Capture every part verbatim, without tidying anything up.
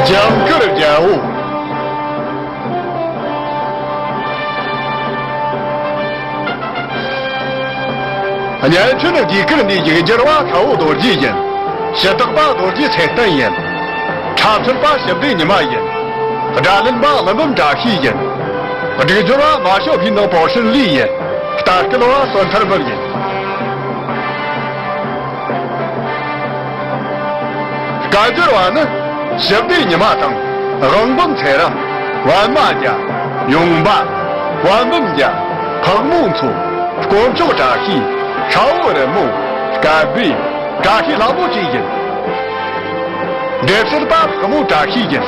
ཇིང་གུར་རྒྱལ་པོ། གཉན་ཆེན་རྒྱུད་སྐུར་འདིའི་ཡིག་སྒྱུར་བ་ཁ་བོ་རྡོ་རྗེ་ཡིན། ཞུ་དག་པ་རྡོ་རྗེ་ཚེ་བརྟན་ཡིན། འཁྲབ་ཚུལ་པ་ཞི་བདེ་ཉི་མ་ཡིན། སྒྲ་ལེན་པ་ཀླུ་འབུམ་བཀྲ་ཤིས་ཡིན། སྒྲིག་སྦྱོར་བ་མ་ཞོ་ཕིན་དང་པོ་ཧྲིན་ལི་ཡིན། ལྟ་སྐུལ་བ་བསོད་ཐར་འབུམ་ཡིན། བཀའ་སྒྱུར་བ་ནི་ཞི་བདེ་ཉི་མ་དང་། དབང་འབུམ་ཚེ་རིང་། པད་མ་རྒྱལ། ཡུང་པ། པད་འབུམ་རྒྱལ། ཕག་མོ་མཚོ། དཀོན་མཆོག་བཀྲ་ཤིས། ཁྲ་བོ་རི་མོ། སྐལ་བྷེ། བཀྲ་ཤིས་ལྷ་མོ་བཅས་ཡིན། འགྲེལ་བཤད་པ་ཕག་མོ་བཀྲ་ཤིས་ཡིན།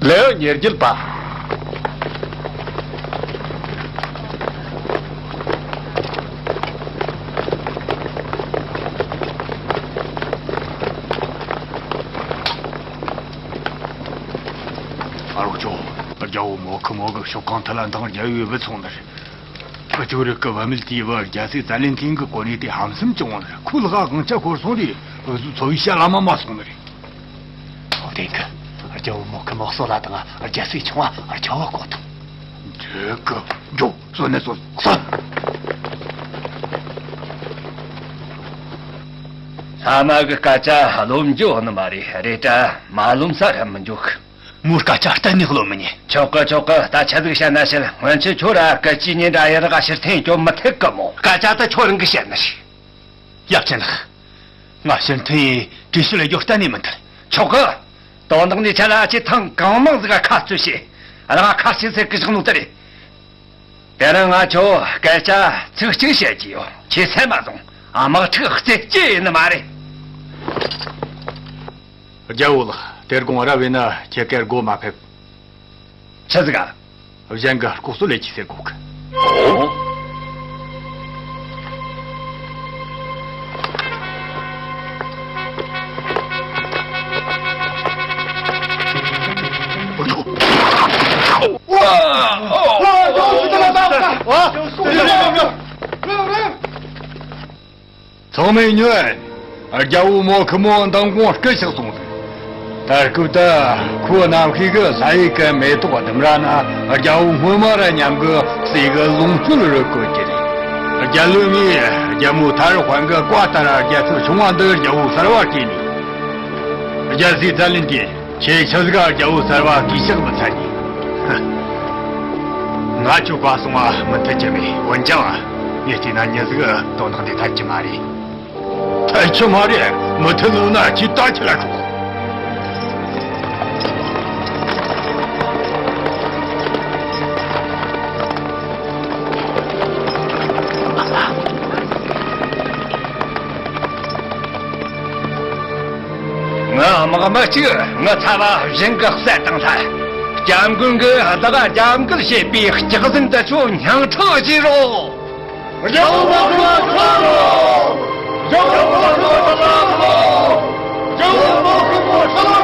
ལེའུ་ཉེར་བརྒྱད་པ། ཨ་རོགས་ཅོ། རྒྱལ་པོ་མོ་ཁི་མོ་གི་ཤོག་ཁང་ཐ་ལ་འདང་རྒྱལ་པོའི་བུ་ཚོང་ནར། ཁི་ཆོ་རིགས་ཀྱི་བུད་མེད་དེའི་བུ་རྒྱལ་སྲས་ཙ་ལན་ཐིང་གི་གོ་གནས་དེ་ཧམ་སེམས་བྱུང་བ་ནར། ཁོའི་ལག་ག་གང་ཆ་འཁོར་སོང་དུས་འུ་ཚོའི་འཚོ་བའི་ཞལ་ལ་མ་མ་སོང་ནི་རེད། ཨོ་དེང་གི། རྒྱལ་པོ་མོ་ཁི་མོ་སོ་ལ་དང་རྒྱལ་སྲས་ཆུང་བ་རྒྱལ་བོ་གོ་དང་། འགྲིག་གི། འགྲོ། གསོན་ནས་གསོན། གསོན། ལྷ་མ་གི་སྐད་ཆ་རློམ་རྒྱུ་ཡོད་ནི་མ་རེད། རེད་དྲ་མ་རློམ་ས་ར་མི་འཇུག་མོའི་སྐད་ཆ་གཏན་ནས་རློམ་མི་ཉན། ཆོག་གི་ཆོག་གི། ད་ཆི་ཟིག་བཤད་ན་བཤད། སྔོན་ཆད་ཁྱོད་ར་སྐད་ཆའི་ཉིན་དྲ་ཡི་རག་ཕྱིར་འཐེན་སྐྱོན་མི་ཐེག་གི་མོ། སྐད་ཆ་ད་ཁྱོད་རང་གི་བཤད་ནི་རེད། ཡབ་ཆེན་ལགས། ང་ཕྱིར་འཐེན་ཡི་བྲིས་ཤོ་ལས་རྒྱུ་གཏན་ནས་མི་འདུག་ཆོག་གི། དོན་དག་འདི་ཆ་ལ་ཁྱེད་ཐེངས་གང་མང་ཟིག་ཁ་རྩོད་བྱས། རང་ཁ་ཆེ་ཟེར་གི་བཞག་ནོ་དེ་རེད། དེ་རིང་ང་ཁྱོད་སྐད་ཆ་ཚིག་གཅིག་བཤད་ཀྱི་ཡོད། ཁྱེད་སེམས་མ་བཟུང་། དམག་འཁྲུག་རྩེ་སྐྱེ་ཡིན་ནི་མ་རེད། རྒྱལ་པོ་ལགས། དེ་དགོང་རབ་ཡིན་ན་ཁྱེད་ཀར་སྒོ་མ་ཕེབས། ཆི་ཟིག་ག་གཞན་གྱི་ལྐོག་གསོད་ལས་ཀྱི་ཟེར་གོ་གི། ཨོ། ཚང་མས་ཉོན། རྒྱལ་པོ་མོ་ཁི་མོ་མདང་དགོང་སྐུ་གཤེགས་སོང་ཟིག་ད་སྐབས་ད་ཁོའི་རྣམ་ཤེས་ཀྱི་ས་ཡི་གི་མེ་ཏོག་ལྡུམ་ར་ན་རྒྱལ་པོ་སྔོན་མ་ར་མཉམ་གི་སྲས་ཀྱི་ལོངས་སྤྱོད་རུ་བཀོད་ཀྱི་རེད། རྒྱལ་བློན་ངས་རྒྱལ་མོ་ཐར་དཔལ་གྱི་བཀའ་ལྟར་རྒྱལ་ཚབ་ཆུང་བ་འདི་རྒྱལ་པོ་གསར་བ་བསྐོས་ནས། རྒྱལ་སྲས་ཙ་ལན་ཏེ། ཁྱེད་ཆི་ཟིག་ག་རྒྱལ་པོ་གསར་བ་གུས་ཕྱག་མི་འཚལ་ནི། ང་ཁྱོད་བཀའ་གསུང་བ་མི་མཐུན་གྱི་མེད། འོན་ཀྱང་ངས་བལྟས་ན་མྱི་ཟིག་དོན་དག་འདི་འཐད་ཀྱི་མ་རེད། འཐད་ཀྱི་མ་རེད། མི་མཐུན་ནོ་ན་ཁྱེད་ལྟ་ཁྱེད་ལ་ཁོག་ང་དམག་མི་གཅིག་ངའི་ཚབ་བ་གཞན་གྱིས་བསད་བཏང་ཐལ། སྐྱབས་མགོན་གྱིས་བདག་རྒྱབ་འགལ་བྱེད་པའི་སྐྱག་རྫུན་འདི་ཚོ་སྙིང་ཁྲག་བརྗེ་རོགས། རྒྱལ་པོ་མོ་ཁི་མོ་ཁྲ་ལོ། རྒྱལ་པོ་མོ་ཁི་མོ་ཁྲ་ལོ། རྒྱལ་པོ་མོ་ཁི་མོ་ཁྲ་ལོ།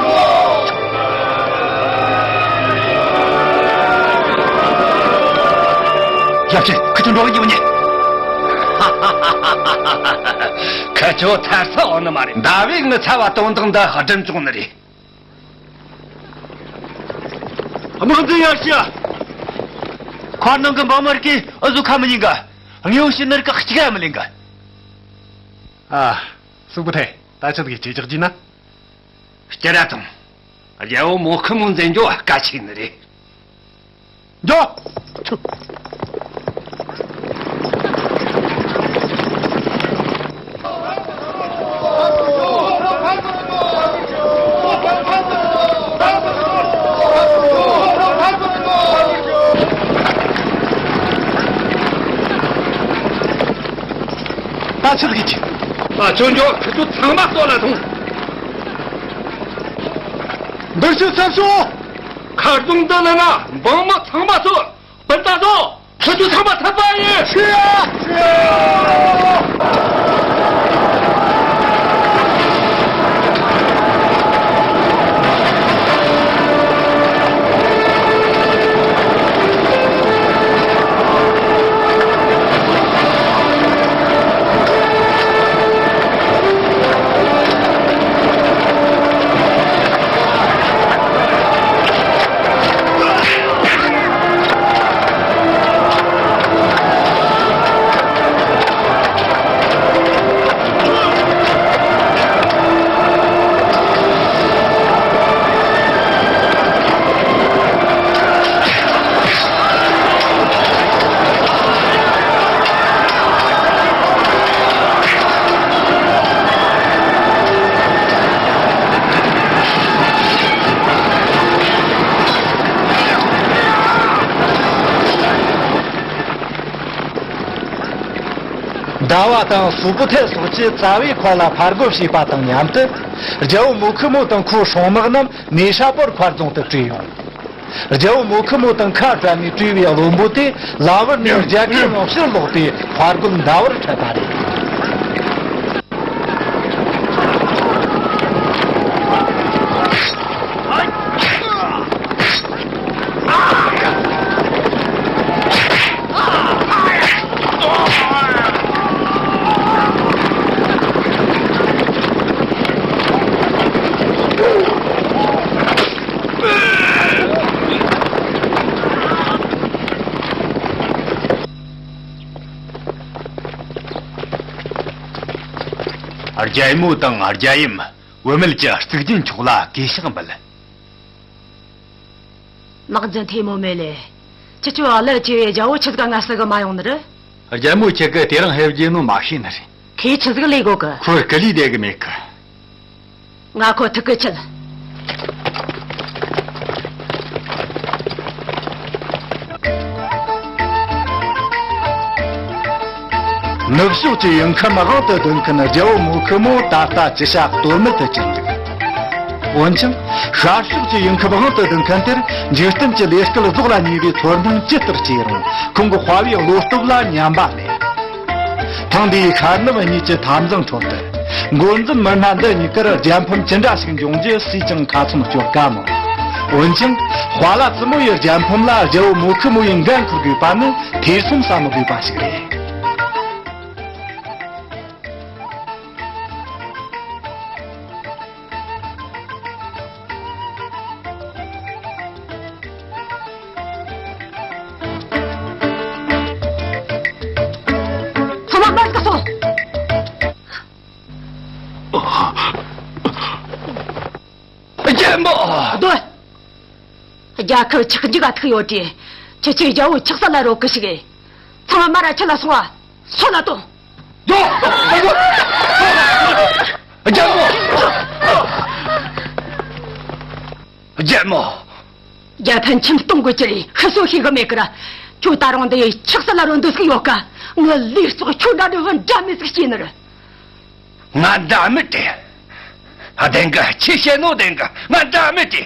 ཡབ་ཆེན། ཁི་ཆོ་འགྲོ་གི་ཡོད་ཉེ། ཁི་ཆོ་ཚར་ས་འོང་ནི་མ་རེད། ཟླ་བས་ངའི་ཚབ་བ་དོན་དག་འདི་སྒྲུབ་བཅུག་ནི་རེད། དམག་འཛིན་ཡར་ཞུ། མཁར་ནང་གི་འབངས་མི་རིགས་ཀྱིས་འུ་ཚོ་ཁ་མི་ཉན་གི། དངོས་པོ་ཕྱིར་ནི་རིགས་གཅིག་ཡང་མི་ལེན་གི། ཨ། སུག་པོ་ཐེ། ད་ཆི་ཟིག་གི་ཅི་རྒྱག་རྒྱུ་ན། སྐྱ་ར་དང་། རྒྱལ་པོ་མོ་ཁི་མོ་འཛིན་རྒྱུ་གལ་ཆེ་ནི་རེད། འགྲོ། ད་ཆི་ཟིག་གི། ད་ཁྱོད་འགྲོ། ཁི་ཆོ་ཚང་མ་གསོད་ལ་ཐོངས། འདིར་ཤོག་ཚབ་ཤོག་མཁར་རྫོང་འདི་ལ་ན་འབངས་མི་ཚང་མ་གསོད། སྤུན་ཟླ་ཚོ། ཁི་ཆོ་ཚང་མ་འཐད་པ་ཡིན། ཤི་ཡ། ཤི་ཡ། དང་སུ་པུ་ཐེ་སོགས་ཀྱིས་རྩ་བའི་མཁར་ལ་ཕར་རྒོལ་བྱས་པ་དང་མཉམ་དུ། རྒྱལ་པོ་མུ་ཁི་མོ་དང་ཁོའི་སྲུང་དམག་རྣམས་ནེ་ཤ་པོར་མཁར་རྫོང་དུ་བྲོས་ཡོང་། རྒྱལ་པོ་མུ་ཁི་མོ་དང་ཁ་བྲལ་ནས་བྲོས་པའི་བློན་པོ་དེ་ལམ་བར་ནས་རྒྱལ་ཁའི་ངོ་ཕྱིར་ལོག་སྟེ་ཕར་རྒོལ་འདའ་བར་འཕྲད་པ་རེད། རྒྱལ་མོ་དང་རྒྱལ་ཡུམ། བུད་མེད་ཀྱི་གཙུག་རྒྱན་མཆོག་ལ་གུས་ཕྱག་འབུལ། དམག་འཛིན་ཐེ་མོ་མེ་ལེ། ཁྱེད་ཚོས་ཀླད་ཆེ་བའི་རྒྱལ་པོ་ཆི་ཟིག་ག་ང་བསུ་གི་མ་ཡོང་ནི་རེད། རྒྱལ་མོ་ཁྱེད་ཀྱིས་དེ་རིང་ཕེབས་རྒྱུ་ནོ་མ་ཤེས་ནི་རེད། ཁོས་ཆི་ཟིག་ལས་དགོས་གི། ཁོས་སྐུ་ལུས་བསྡད་གི་མེད་གི། ང་ཁོ་ཐུག་གི་ཆེད། ནུབ་ཕྱོགས་ཀྱི་ཡུལ་ཁམས་དབང་དུ་བསྡུ་མཁན་རྒྱལ་པོ་མུ་ཁི་མོ་ད་ལྟ་ཅི་བྱ་གཏོལ་མེད་དུ་གྱུར་འདུག་འོན་ཀྱང་། ཤར་ཕྱོགས་ཀྱི་ཡུལ་ཁམས་དབང་དུ་བསྡུ་མཁན་དེར་འཇིག་རྟེན་གྱི་ལས་སྐལ་རྫོགས་ལ་ཉེ་བའི་ཚོར་སྣང་ཇི་ལྟར་སྐྱེས་རུང་ཁོང་གི་དཔའ་བོའི་བློ་སྟོབས་ལ་ཉམས་པ་མེད། ཐེངས་འདིའི་ཤར་ནུབ་གཉིས་ཀྱི་འཐབ་འཛིང་ཁྲོད་དུ། འགོ་འཛིན་མི་སྣ་འདི་གཉིས་ཀར་རྒྱལ་ཕམ་ཅི་འདྲ་ཞིག་འབྱུང་རྒྱུ་སུས་ཀྱང་ཁ་ཚོན་གཅོད་དཀའ་མོད། འོན་ཀྱང་། དཔའ་ལ་བཙུན་མོ་ཡི་རྒྱལ་ཕམ་ལ་རྒྱལ་པོ་མུ་ཁི་མོ་ཡི་འགན་འཁུར་དགོས་པ་ནི་ཐེ་ཚོམ་ཟ་མི་དགོས་པ་ཞིག་རེད། ཚང་མ་མར་སྐྱོད་སོང་། རྒྱལ་པོ། སྡོད། རྒྱལ་ཁབ་ཆགས་འཇིག་ག་ཐུག་ཡོད་དུས། ཁྱེད་ཚོས་རྒྱལ་པོ་ཆགས་སྲེད་ལ་རོལ་གི་ཞིག་ཚང་མ་མར་ཁྲིད་ལ་སོང་བ། སོད་ལ་གཏོང་། རྒྱལ་པོ། རྒྱལ་མོ། རྒྱལ་ཕམ་ཁྱིམ་སྟོང་གི་ཅི་རེད་ཤི་གསོན་ཤེས་གི་མེད་གི་ར། ཁྱོད་ད་རུང་འདི་ཆགས་སྲེད་ལ་རོལ་འདོད་ཟིག་ཡོད་ཀ་ངའི་ལུས་སྲོག་ཁྱོད་འདྲ་འདྲ་བུ་འདྲ་མི་ཟིག་སྐྱེས་ནི་རེད། ང་འདྲ་མི་དེ། བདེན་གི། ཁྱེད་བཤད་ནོ་བདེན་གི། ང་འདྲ་མི་དེ།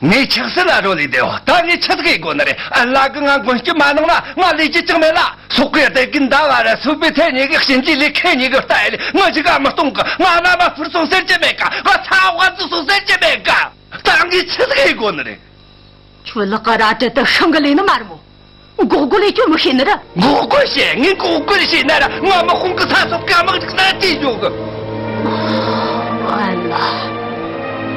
ངས་ཆགས་སྲེད་ལ་རོལ་ལས་བསྡད་ཡོད། ད་ངས་ཆི་ཟིག་ཡེད་དགོས་ནི་རེད། ཨ་ལ་གི་ང་མགོན་སྐྱབས་མ་གནང་ན་ང་ལས་རྒྱུ་ཅང་མེད་ལ། སོག་གི་སྡེ་དགེ་འདའ་བ་ར་སུ་པེ་ཐེ་གཉིས་གི་གཤིན་རྗེ་ལས་ཁེ་གཉིས་གི་ལྟ་ཡེ་ལས་ང་ཅི་ག་མི་གཏོང་གི། ང་ན་མ་ཕུར་སོང་ཟེར་གྱི་མེད་ཀ་ང་ཚ་བ་འཛུགས་སོང་ཟེར་གྱི་མེད་ཀ་ད་ངས་ཆི་ཟིག་ཡེད་དགོས་ནི་རེད། ཁྱོད་ལག་ག་རལ་གྲི་དེ་ཤིང་གི་ལས་ནི་མ་རེད་མོ། འགོག་རྒོལ་ལས་ཁྱོད་མི་ཤེས་ནི་ར། འགོག་རྒོལ་བྱེད། ངས་འགོག་རྒོལ་བྱས་ན་ར་ང་དམག་དཔུང་གི་ས་སོབ་ཀ་དམག་རིགས་ན་བྲོས་འགྲོ་གི། ཨ་ལ།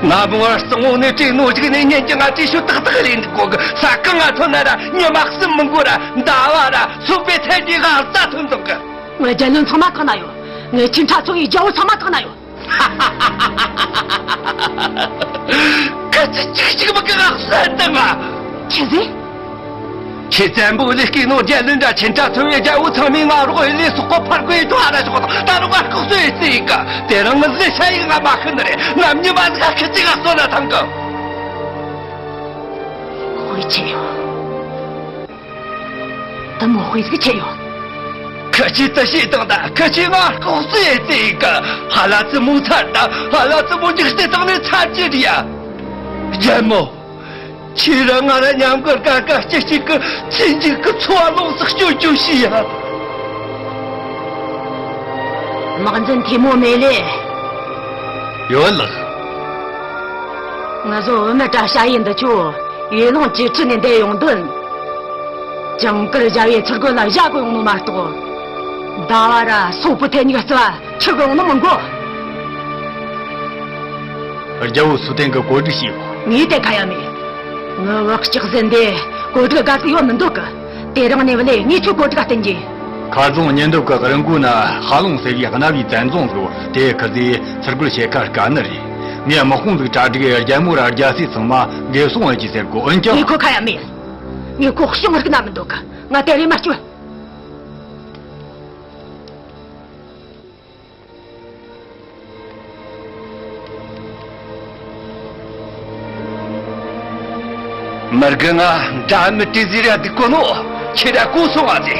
ང་མོ་བར་གཙང་བོ་ནས་བྲོས་ནོ་ཅིག་ནས་ཉན་གྱི་ང་བྲོས་ཤོད་ཏག་ཏག་ལས་འགྲིག་གོ་གི། ས་ཀི་ང་ཐོན་ན་ར་ཉི་མ་གསུམ་མི་འགོར་ར་འདའ་བ་ར་སུ་པེ་ཐེ་གཉིས་ག་རྩ་ཐོན་འདུག་གི། ངའི་རྒྱལ་བློན་ཚང་མ་གང་ན་ཡོད། ངའི་ཆིན་ཁྲ་ཚོ་ཡི་རྒྱལ་པོ་ཚང་མ་གང་ན་ཡོད། ཁ་ཅིག་ཅིག་ཅིག་མི་གི་ང་གསོད་དང་ང་། ཆི་ཟིག་ཁྱེད་བཙན་པོ་ལས་སྐྱེས་ནོ་རྒྱལ་བློན་འདྲ་ཆེན་ཁྲ་ཚོ་ཡི་རྒྱལ་པོ་ཚང་མས་ང་རོགས་ཡི་ལས་སོག་པོ་ཕར་རྒོལ་ཡི་ཐོག་ཨ་ར་ཤོག་དང་ད་རུང་ང་ལྐོག་གསོད་ཡི་རྩིས་ཡི་ག་དེ་རིང་ངི་ལས་ཤ་ཡི་ང་མ་ཤི་ནི་རེད། ནམ་ཉི་མ་ཟིག་ཁ་ཁི་ཅིག་ང་གསོད་ན་ཐང་གི། ཁོ་ཡི་ཆེ་ཡོད། ད་མོ་དཔེ་ཟིག་ཆེ་ཡོད། ཁི་ཆོས་དེ་བྱས་དང་ད་ཁི་ཆོས་ང་ལྐོག་གསོད་ཡེ་རྩིས་ཡི་ག་ཧ་ལ་ཙི་མོ་ཚར་ད་ཧ་ལ་ཙི་མོ་འཇིག་རྟེན་སྟེང་ནས་ཚར་གྱི་རེད་ཡ། རྒྱལ་མོ། ཁྱེད་རང་ང་ར་མཉམ་གི་དགའ་དགའ་སྐྱིད་སྐྱིད་གི་ཚེ་མཇུག་གི་འཚོ་བ་ལོངས་སུ་སྤྱོད་རྒྱུ་བྱོས་ཡ། དམག་འཛིན་ཐེ་མོ་མེ་ལེ། ཡོད་ལགས། ང་ཚོ་བུད་མེད་བཀྲ་ཤ་ཡི་འདི་ཆོ་ཡུལ་ལུང་ཅི་ཁྲི་ནས་འདས་ཡོང་དོན། ཇིང་གུར་རྒྱལ་བའི་ཚུར་རྒོལ་ལ་བཞག་གི་ཡོང་ནོ་མ་གཏོགས། ཟླ་བ་ར་སོག་པོ་ཐེ་གཉིས་རྩི་བ་ཁྲིད་གི་ཡོང་ནོ་མི་འགོ། རྒྱལ་པོ་སུ་ཐེན་གི་གོ་སྒྲིག་བྱས་ཡོད། ངས་དེ་ཁ་ཡ་མེད། ངའི་བག་ལྕགས་ཟིན་དེ་གོ་སྒྲིག་དགའ་ཚིག་ཡོད་མི་འདུག་གི། དེ་རིང་ནས་བ་ལས་ངས་ཁྱོད་གོ་སྒྲིག་བསྟན་གྱི། མཁར་རྫོང་ཉེ་འདབས་ཀྱི་རི་མགོ་ན་ཧ་ལུང་ཟེར་བའི་གནའ་བོའི་བཙན་རྫོང་ཟིག་ཡོད། དེ་ཁི་ཟིག་ཚུར་རྒོལ་བྱེད་ཁ་དཀའ་ནི་རེད། ངས་དམག་དཔུང་ཟིག་གྲ་སྒྲིག་རྒྱལ་མོ་ར་རྒྱལ་སྲས་ཚང་མ་འགེབས་སྲུང་བྱེད་ཀྱི་ཟེར་གོ་འོན་ཀྱང་། ངས་ཁོ་ཁ་ཡ་མེད། ངས་ཁོ་གཤོང་རིག་ན་མི་འདུག་གི། ང་དེ་རེ་མ་སྐྱོ། མི་དགེ་ང་འདྲ་མི་དེ་ཟིག་ར་སྡིག་གོ་ནོ། ཁྱེད་ར་གོ་སོང་བ་ཟེ།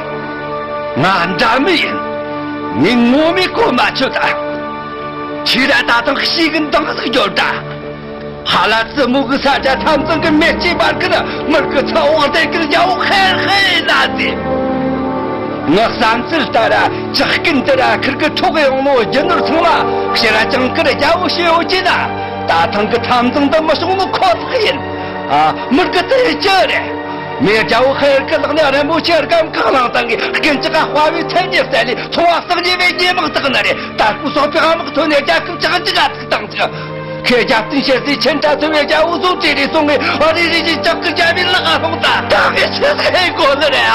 ང་འདྲ་མི་ཡིན། ངས་ངོ་མས་གོ་མ་ཆོད་ད། ཁྱེད་ར་ད་ཐེངས་ཤེས་གི་འདང་ཟིག་རྒྱོབ་ད། ཧ་ལ་ཙི་མོ་གི་ས་ཆ་འཐབ་འཛིང་གི་མེ་ལྕེ་འབར་གི་ན་མི་གི་ཚ་འོག་དེ་གི་རྒྱལ་པོ་ཧེ་ཧེ་ན་ཟེ། ངའི་བསམ་ཚུལ་ལྟར་ཇག་རྐུན་དེ་ར་ཁིར་གི་འཕྲོག་གི་ཡོང་ནོ་རྒྱུ་ནོར་ཚང་མ་ཕྱིར་ར་ཇིང་གིར་རྒྱལ་པོ་བྱེད་ཡོད་ཀྱི་ན། ད་ཐེངས་གི་འཐབ་འཛིང་འདི་མི་བྱུང་ནོ་ཁོ་ཐག་ཡིན། ཨ། མི་གི་དེ་ཅི་རེད། མེ་རྒྱལ་པོ་ཧེ་ར་གི་ལག་ནས་རིན་པོ་ཆེ་སྒམ་གང་བླངས་བཏང་གི་རྐུན་ཇག་ག་དཔའ་བའི་མཚན་ཉིད་བསྩལ་ལས་ཚོང་བ་བསགས་རྒྱུ་བའི་ཉེས་དམིགས་བཏགས་ནི་རེད། ད་སྐུ་སོག་པའི་དམག་ཐོན་ནས་རྒྱལ་ཁབ་ཇག་ཇག་ག་ཐུག་བཏང་ཆོག་ཁོས་རྒྱབ་རྟེན་བྱེད་སའི་ཆེན་ཁྲ་ཐོན་པའི་རྒྱལ་པོ་བཟོ་བྲེ་རེ་སོང་ངས་རེ་རེ་བཞིན་ཇག་གི་རྒྱལ་པོའི་ལག་ལྷུང་ད་ད་ངས་ཆི་ཟིག་ཧེ་གོ་ནི་རེད།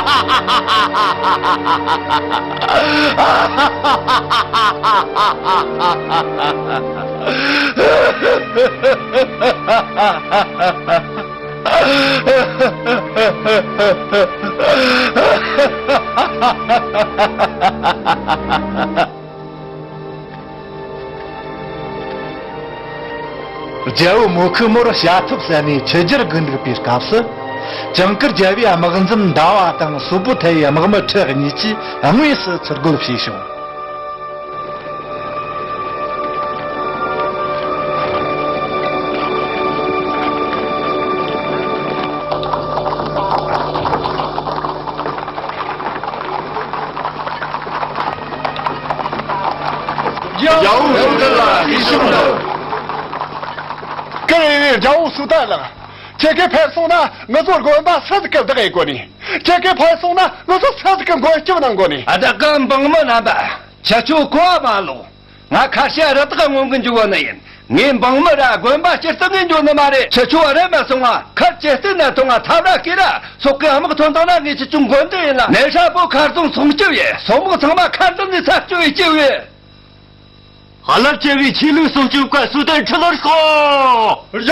རྒྱལ་པོ་མོ་ཁི་མོར་བྱ་ཐབས་ཟད་ནས་ཆུ་རྒྱར་སྒུག་འདུག་པའི་སྐབས་སུ། ཇིང་གིར་རྒྱལ་པོའི་དམག་འཛིན་ཟླ་བ་དང་སུ་པུ་ཐའི་དམག་མི་ཁྲི་གཉིས་ཀྱིས་དངོས་སུ་ཚུར་རྒོལ་བྱས་བྱུང་། རྒྱལ་པོ་སུ་ཏན་ལ་ཡིད་བཞིན་ནོ། ཀུ་རེ་རེ། རྒྱལ་པོ་སུ་ཏན་ལགས། ཁྱེད་ཀྱིས་ཕེབས་སོང་ན་ང་ཚོ་དགོན་པ་སུ་ཟིག་གི་བདག་ཡེད་དགོ་ནི། ཁྱེད་ཀྱིས་ཕེབས་སོང་ན་ང་ཚོ་སུ་ཟིག་གི་མགོན་སྐྱབས་གནང་དགོ་ནི། ཨ། ད་ག་འབངས་མི་རྣམ་པ། ཁྱེད་ཆོ་གོ་བ་མ་ལོག་ང་ཁ་ཤས་རི་དྭགས་རྔོན་གི་འཇུག་གོ་ནི་ཡིན། ངས་འབངས་མི་ར་དགོན་པ་སྤྱིར་བཏང་ནས་འཇུག་ནི་མ་རེད། ཁྱེད་ཆོ་རེམ་མ་སོང་ང་། ཁར་ཇེ་བརྟན་ན་ཐོན་ང་། འཐབ་ར་སྐེ་ར་སོག་གི་དམག་ཐོན་བཏང་ན་ངས་ཁྱེད་ཆོ་མགོན་དུ་ཡིན་ལ། ནས་ཧྲ་པོ་མཁར་རྫོང་སྲུང་སྐྱོབ་ཡེ། སོག་དམག་ཚང་མ་མཁར་རྫོང་ནས་ཚར་སྐྱོབ་ཡེ་སྐྱེ་བོས། རླབས་ཆེ་བའི་ཆོས་ལུགས་སྲུང་སྐྱོབ་ཀ་སུ་ཏན་ཁྲི་ལོར་ཤོག་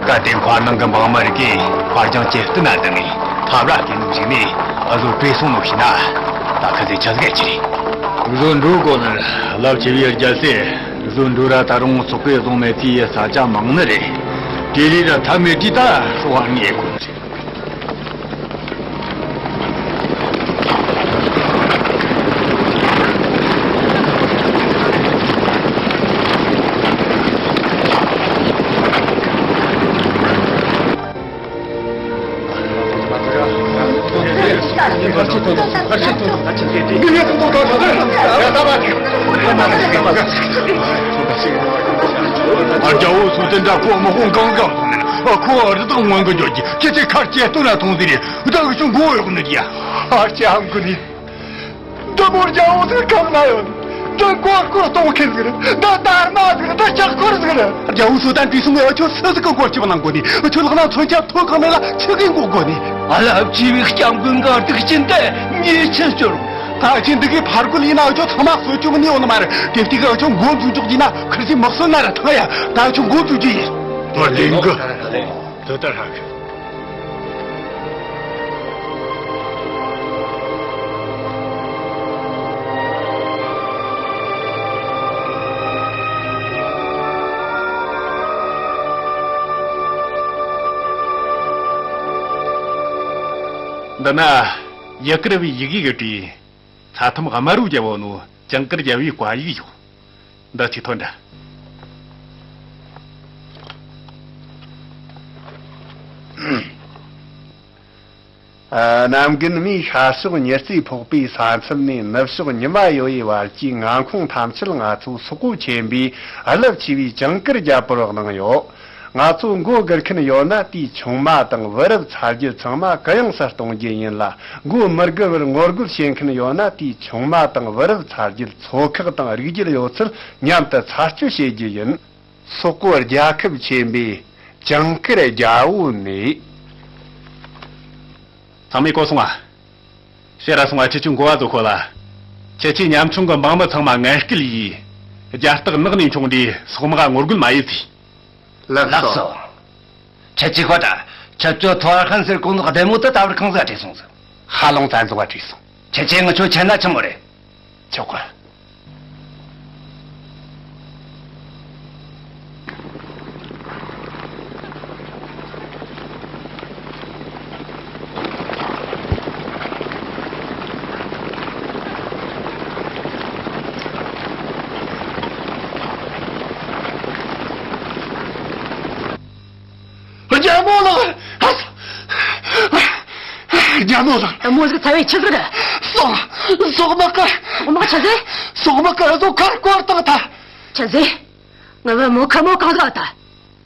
སྐབས་དེར་མཁར་ནང་གི་འབངས་མི་རིགས་ཀྱིས་མཁར་གྱང་ཇེ་བརྟན་ན་བཏང་ངས་འཐབ་ར་སྐེ་ནུབ་ཞིག་ནས་བཟོ་བྲོས་སོང་ནོ་ཞིག་ན། ད་ཁི་ཚོས་ཆི་ཟིག་ཡེད་རྒྱུ་རེད། བཟོ་འགྲོ་དགོ་ནི་རེད། རླབས་ཆེ་བའི་རྒྱལ་སྲས། བཟོ་འགྲོ་ར་ད་རུང་སོག་པོས་བཟུང་མེད་ཚེ་ཡི་ས་ཆ་མང་ནི་རེད། དེ་རིགས་ར་ཐབས་མེད་དུས་ད་སྲོག་ངེས་དགོ་ནི་རེད། ཨ། རྒྱལ་པོ་སུ་ཏན་འདྲ་ཁོ་དམག་དཔུང་གང་གང་བཟུང་ནས། ཨ། ཁོ་རི་དྭགས་རྔོན་གི་འཇོག་གི། ཁྱེད་ཚོས་མཁར་ཇེ་བརྟན་ན་ཐོན་ཟིག་རེད། ད་འུ་ཆོ་མགོ་གཡོག་ནི་རེད་ཡ། ཨ་ཅེ་ཨམ་གི་ནི། འདི་མོ་རྒྱལ་པོ་ཟིག་གང་ན་ཡོད། འདི་མགོ་སྐོར་གཏོང་མཁན་ཟིག་རེད། འདི་དར་མ་ཟིག་རེད། འདི་ལྕགས་འཁོར་ཟིག་རེད། རྒྱལ་པོ་སུ་ཏན་བྲོས་སོང་ངས། འུ་ཆོ་སུ་ཟིག་གི་མགོ་སྐྱབས་གནང་དགོ་ནི། འུ་ཆོའི་ལག་ན་མཚོན་ཆ་ཐོན་གང་མེད་ལ་ཆི་གིས་འགོག་དགོ་ནི། ཨ། རླབས་ཆེ་བའི་སྐྱབས་མགོན་གི་གདུག་ཅན་དེ་ཉེས་ཆད་གཅོད་རོགས། ད་ཁྱེད་འདི་གའི་ཕར་རྒོལ་ཡིན་ན་འུ་ཆོ་ཚང་མ་གསོད་རྒྱུ་མིན་ནི་ཡོད་ནི་མ་རེད། དེ་དུས་ཀ་འུ་ཆོ་མགོ་འཛུགས་འཇོག་རྒྱུ་ན་ཁིར་གྱིས་མི་གསོད་ན་ར་ཐང་ཡ། ད་འུ་ཆོ་མགོ་འཛུགས་རྒྱུ་ཡིན། ལས་འགུལ། དེ་ལྟར་ཧ་གི། འདི་ན་ཡུ་གུར་བའི་ཡི་གེ་གིས་བྲིས། ས་ཐམ་དམར་པོ་བརྒྱབ་ཡོད་ནོ་ཇིང་གིར་རྒྱལ་པོའི་བཀའ་ཡིག་ཡོད། འདི་ཅིག་ཐོན་དྲ། ཨ། གནམ་རྒན་མའི་ཤར་ཕྱོགས་ཉི་རྩེ་ཕོག་པའི་ས་མཚམས་ནས་ནུབ་ཕྱོགས་ཉི་མ་ཡོལ་བའི་བར་གྱི་མངའ་ཁོངས་ཐམས་ཅད་ང་ཚོའི་སོག་པོ་ཆེན་པོས་རླབས་ཆེ་བའི་ཇིང་གིར་རྒྱལ་པོར་གནང་ཡོད། ང་ཚོ་མགོ་སྒུར་མཁན་ཡོད་ན་དེའི་ཆུང་མ་དང་བུ་རབས་ཚ་རྒྱུད་ཚང་མ་གུ་ཡངས་སུ་གཏོང་རྒྱུ་ཡིན་ལ། མགོ་མི་སྒུར་བར་ངོ་རྒོལ་བྱེད་མཁན་ཡོད་ན་དེའི་ཆུང་མ་དང་བུ་རབས་ཚ་རྒྱུད་ཚོ་ཁག་དང་རིགས་རྒྱུད་ཡོད་ཚད་མཉམ་དུ་ཚར་གཅོད་བྱེད་རྒྱུ་ཡིན། སོག་པོ་རྒྱལ་ཁབ་ཆེན་པོས་ཇིང་གིར་རྒྱལ་པོ་ནས། ཚང་མས་གོ་སོང་ང་། ཕྱིར་ར་སོང་ང་ཁྱེད་ཚོས་འགོ་བ་ཚོ་ཁོ་ལ། ཁྱེད་ཚོས་ཉམ་ཆུང་གི་འབངས་མི་ཚང་མ་ངན་སྐུལ་ཡིས། རྒྱ་སྟག་ནགས་ནས་མཆོངས་འདིའི་སོག་དམག་ངོ་རྒོལ་མ་ཡེད་ཟེར། ལགས་སོ། ཁྱེད་ཀྱིས་ཤོད་དྲ། ཁྱེད་ཚོ་ཐོ་ཨར་ཧན་སེར་ཀོང་ལགས་བདེ་མོ་དུ་ད་བར་ཁང་ཟ་བྲོས་སོང་ཟིག་ཧ་ལོང་བཙན་རྫོང་བ་བྲོས་སོང་། ཁྱེད་ཚོས་ངེད་ཚོ་ཁྱེར་ན་ཆི་མོ་རེད། ཆོག་གི། རྒྱལ་མོ་ལགས། རྒྱལ་མོ་ལགས། མོ་ཟིག་ཚ་བའི་ཆི་ཟིག་རེད། སོག་སོག་དམག་གི་སོག་དམག་ཆི་ཟིག་སོག་དམག་གི་བཟོ་ཁར་སྐོར་བཏང་ཐལ། ཆི་ཟིག་ང་བུ་མོ་ཁ་མོ་གང་ཟིག་ཨ་ཐལ།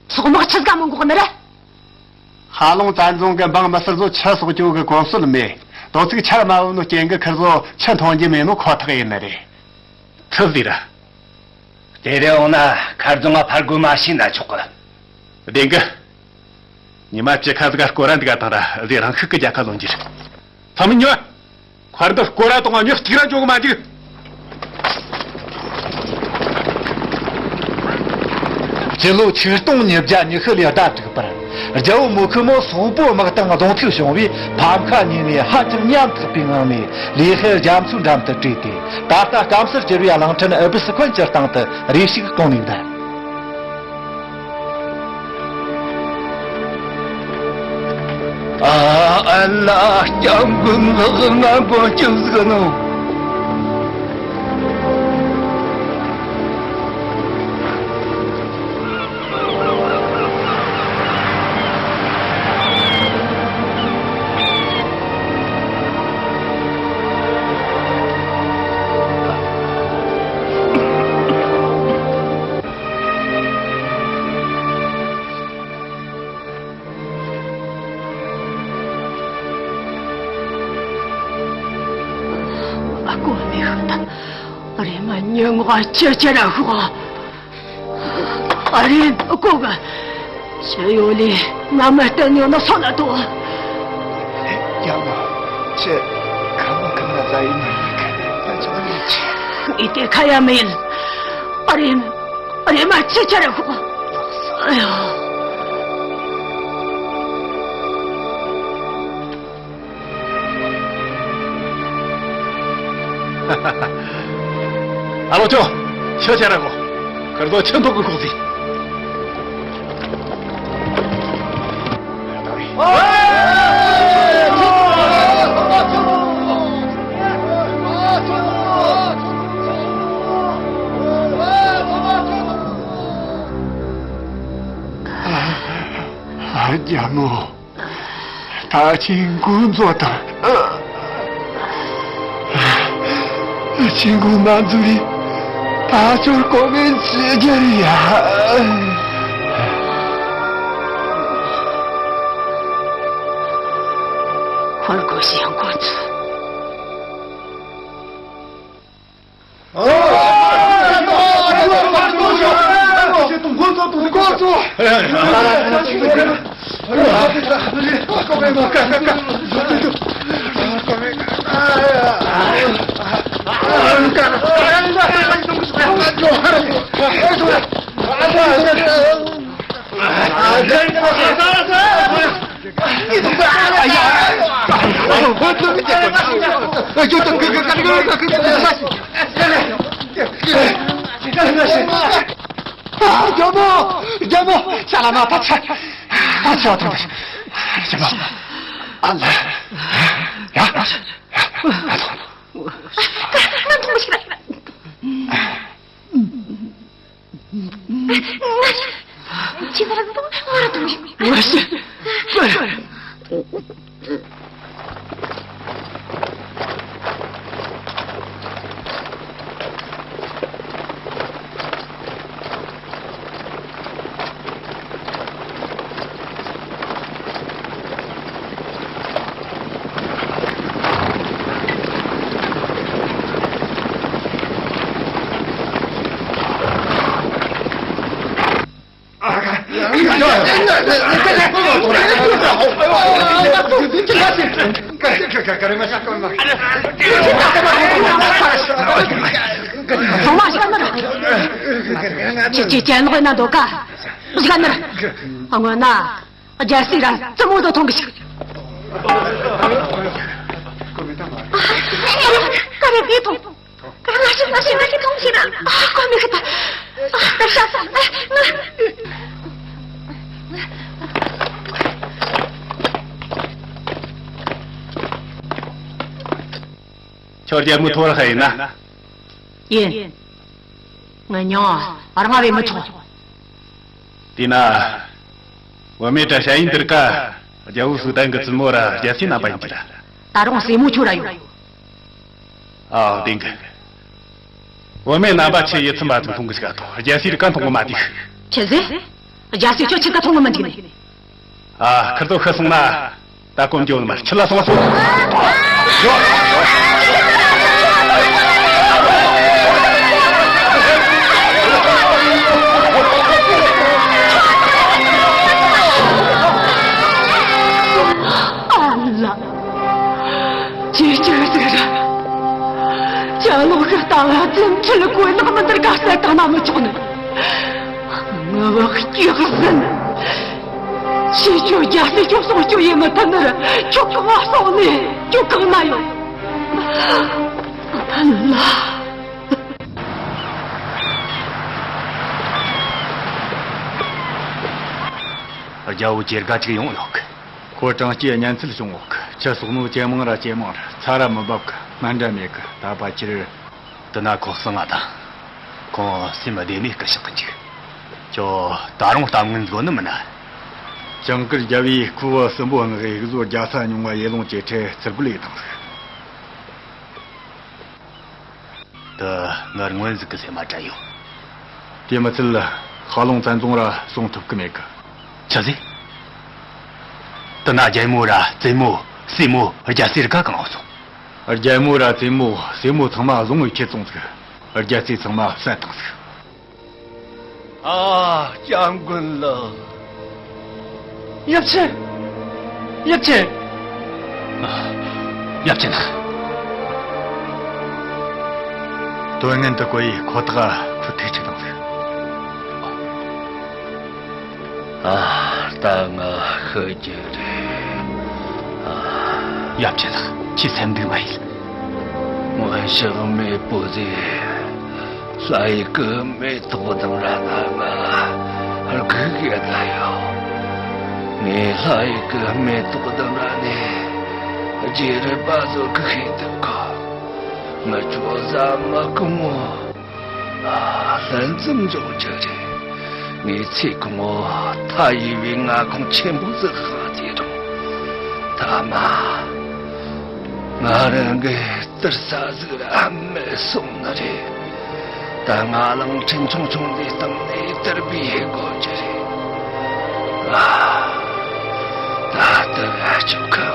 སོག་དམག་ཆི་ཟིག་མི་འགོག་ནི་རེད། ཧ་ལོང་བཙན་རྫོང་གི་འབངས་མི་སེར་ཚོ་ཆུ་གསོག་རྒྱུ་གི་གོམས་སྲོལ་མེད། དོ་ཚིགས་ཆར་མ་བབས་ནོ་རྐྱེན་གྱིས་ཁིར་ཚོ་ཆུ་འཐུང་རྒྱུ་མེད་ནོ་ཁོ་ཐག་ཡིན་ནི་རེད། ཐུབ་ཟིག་ར། དེ་རེད་འོང་ན་མཁར་རྫོང་ང་ཕར་རྒོལ་མ་བྱས་ན་ཆོག་གི། བདེན་གི། ཉི་མ་བཅུ་ཁ་ཟིག་ག་སྐོར་ར་འདི་ག་བཏང་ར་ཟེ་རང་ཤུགས་ཀྱི་རྒྱལ་ཁ་ལོན་རྒྱུ་རེད། ཚང་མས་ཉོན། མཁར་འདི་སྐོར་ར་གཏོང་བ་མྱི་གཅིག་ར་འཇོག་གི་མ་འཇུག་སྤྱི་ལོ་ཆིག་སྟོང་ཉིས་བརྒྱ་ཉི་ཤུ་ལོའི་ཟླ་དྲུག་པར། རྒྱལ་པོ་མུ་ཁི་མོ་སོག་པོའི་དམག་དང་གདོང་ཐུག་བྱུང་བས་ཕམ་ཁ་ཉེས་ནས་ཧ་ཅང་ཉམ་ཐག་པའི་ངང་ནས་ལི་ཧེ་རྒྱ་མཚོའི་འགྲམ་དུ་བྲོས་ཏེ། ད་ལྟ་སྐམ་སར་གྱུར་བའི་གླིང་ཕྲན་ཨུ་བི་སི་ཁོན་གྱི་སྟེང་དུ་རེ་ཞིག་བསྐོངས་ནས་བསྡད། ཨ་ཨ་ལ། སྐྱབས་མགོན་ལགས། ང་མགོན་སྐྱབས་ཟིག་ནོ། ཨ་ཁུ་མི་ཤི་ད། རེམ་མ་ཉོན་ངོ་ཅི་ཅི་ར་ཤོག་ཨ་རེ་ཨ་ཁུ་ག་ཕྱི་ཡོ་ལི་ང་མ་བསྟན་ཡོད་ན་སོང་ན་དོ། ཡང་ན་ཁྱེད་ཁ་མ་ཁ་མ་ཟ་ཡིན་ན་ཡིན་ཁ་ཡ་ཅག་ཡིན་ཁྱེད། ངས་དེ་ཁ་ཡ་མེད། ཨ་རེ་ཨ་རེ་མ་ཅི་ཅི་ར་ཤོག་ཨ་ཡ། ཨ་ལོ་ཅོ། ཆུ་ཆ་ར་གོ། ཁར་ཚོ་ཆུ་འཐུང་གི་ཁོག་ཟིག་རྒྱལ་མོ། ད་ཆིན་གུང་མཛོ་དང་། ཆིན་གུང་མ་འཛུལ་བའི་ད་ཅོར་གོ་མིན་ཅི་རྒྱལ་ཡ། ཧོར་གོ་ཤི་ཡང་གོ་ཚུ། རྒྱལ་མོ། རྒྱལ་མོ། ཤ་ལ་མ་ད་ཆ། ད་ཆ་ཐོངས། རྒྱལ་མོ། ཨ་ལ། ཡ། ང་ཐོངས། ང་ལ། ཁྱེད་རང་ཐོངས། ང་ར་ཐོངས། ཚང་མ་ཞིག་ནི་ར། ཅི་ཅི་ཅན་ལོག་ན་འདུག་ག་ཞིག་ནི་ར། སྔོན་ན་རྒྱལ་སྲས་ར་བཙུན་མོ་དོ་མཐོང་གི་ཞིག་ཀ་རེ་བི་ཐོང་། ཀ་རེ་ང་ཞིག་ང་ཞིག་ང་ཞིག་ང་ཞིག་མཐོང་ཞིག་ན། ཨ་ཀོ་མི་ཁ་ད། ཨ་ད་ཤ་ས་ཨ་ང་། ཁྱོད་རྒྱལ་མོ་ཐོར་ཧ་ཡིན་ན། ཡིན། ངའི་མྱིང་རང་བས་མི་ཆོག་དེས་ན། བུད་མེད་དྲ་ཞ་ཡིན་དེར་ཀ་རྒྱལ་བོ་སུ་ཏན་གི་བཙུན་མོ་ར་རྒྱལ་སྲས་རྣམ་པ་ཡིན་གྱི་ར། ད་རུང་སྲས་མོ་ཁྱོད་ར་ཡོད། ཨའོ་ཏིང་གི། བུད་མེད་རྣམ་པ་ཆེ་ཡིད་ཚིམ་པ་དང་མཐོང་གི་ཞིག་ཨ་ཐོ། རྒྱལ་སྲས་རི་ཀ་མཐོང་གི་མ་དེ། ཆི་ཟེར། རྒྱལ་སྲས་ཁྱོད་ཆི་ཀ་མཐོང་གི་མི་འཇུག་ནས། ཨ་ཁིར་ཚོ་ཤི་སོང་ན། ད་གོམ་གྱོན་མར་ཁྲི་ལ་སོང་སོང་། ཨ་ལ། ཅི་ཅི་ཟེར། ཅ་ལག་གི་ལྟ་བ་བཙན་ཁྲིད་གོས་ལག་མི་འདིར་དགའ་སེ་བཏང་ན་མི་ཆོག་ནི། ངུ་བ་སྐྱེ་ཟིན། ཁྱེད་ཆོ་རྒྱལ་སྲས་ཁྱོད་སྲོག་སྐྱོབ་ཡེ་མི་ཐུབ་ནི་ར། ཁྱོད་གང་ང་སོང་ནི། ཁྱོད་གང་ན་ཡོད། ཨ་ལ། རྒྱལ་བོ་ཇེ་དགའ་ཅིག་ཡོང་ཡོད་གི། ཁོ་གྲངས་ཀྱིས་གཉན་ཚད་བྱུང་ཡོད་གི། ཁྱི་སོག་ནོ་ཇེ་མང་ར་ཇེ་མང་ར་ཚ་ར་མི་འབབ་གི། སྨན་འདྲ་མེད་གི། ད་ཕལ་ཆེར། དེ་ན་ཁོ་གསང་ང་དང་། ཁོང་སེམས་བདེ་མེད་སྐུ་ཞིག་གི་འཇུག་ཁྱོད་ད་རུང་གཏམ་ངན་འཛོ་ནི་མིན་ན། ཇིང་གིར་རྒྱལ་བོས་ཁོ་བོ་སྲིན་པོ་ངག་གི་ཡིག་བཟོ་རྒྱ་ཚ་མྱོང་བ་ཡེ་ལོང་ཅེ་ཁྲེ་ཚུར་རྒོལ་ཡེ་དང་ཟིག་དེ་ངར་སྔོན་ཟིག་གི་སེམས་མ་དྲན་ཡོད། དེ་མི་ཚད་ཧ་ལོང་བཙན་རྫོང་ར་སོང་ཐུབ་གི་མེད་གི། ཆི་ཟེར། དེ་ན་རྒྱལ་མོ་ར་བཙུན་མོ་སྲས་མོ་རྒྱལ་སྲས་རི་ཀ་གང་སོང་། རྒྱལ་མོ་ར་བཙུན་མོ་སྲས་མོ་ཚང་མ་བཟུང་བའི་ཁྱེར་སོང་ཟིག་རྒྱལ་སྲས་ཚང་མ་བསད་བཏང་ཟིག་ཨ། སྐྱབས་མགོན་ལགས། ཡབ་ཆེན། ཡབ་ཆེན། ཡབ་ཆེན་ལགས། དོན་ངན་དུ་གོ་ཡི་ཁོ་ཐག་ཁུ་ཐེ་ཆི་དང་ཟིག་ཨ། ད་ང་ཤི་རྒྱུ་རེད། ཨ། ཡབ་ཆེན་ལགས། ཁྱེད་སེམས་སྡུག་མ་ཡིན། སྔོན་ཞག་མེད་པོ་ཟིག་ལྷ་ཡི་གི་མེ་ཏོག་ལྡུམ་ར་ན་ང་སྒུག་ཡ་ད་ཡོད། ངས་ལྷ་ཡི་གི་མེ་ཏོག་ལྡུམ་ར་ནས་རྗེ་རི་པ་ཟོ་གི་ཤེས་འདུག་ག་ང་ཅོ་ཟ་མ་གི་མོ། ལྷན་འཛོམས་འཇོག་རྒྱུ་རེད། ངའི་ཚེ་གང་བོ་མཐའ་ཡས་པའི་མངའ་ཁོངས་ཆེན་པོ་ཟིག་ཧ་དེ་རུང་། ཐ་མ་ང་རང་གི་དུར་ས་ཟིག་ར་མེད་སོང་ནི་རེད། ད་ང་གླིང་ཕྲན་ཆུང་ཆུང་འདིའི་སྟེང་ནས་དུར་སྦས་དགོས་རྒྱུ་རེད། ཨ། ད་ལྟ་ང་ཆོ་གི་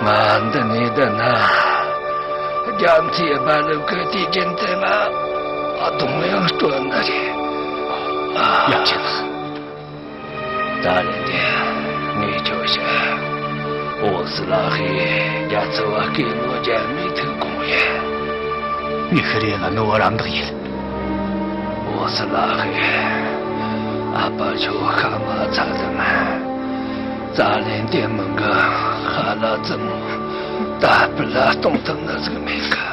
ང་འདི་ནས་བསྡད་ན། རྒྱ་མཚོའི་རྦ་རླབས་ཀྱིས་དུས་རྒྱུན་དུ་ང་གདོང་ཡང་སྐྱོན་ནི་རེད། ཡབ་ཆེན་ལགས། ད་རེས་འདི་ངས་ཁྱོད་བཤད། འོད་ཟེར་ལྷ་ཡིས་རྒྱ་ཚ་བ་སྐེ་ནོ་རྒྱ་མིའི་ཐུགས་དགོངས་ཡིན། ངས་ཤི་རེ་ལ་ནོ་བ་རམ་འདེགས་ཡིན། འོད་ཟེར་ལྷ་ཡིས་ཨ་ཕ་ཁྱོད་ཤ་མ་ཚ་དང་། ཙ་ལན་ཏེ་མིང་གི་ཧ་ལ་ཙམ་ད་སྤུ་ལ་གཏོང་ཐུབ་ནི་ཟིག་མེད་གི།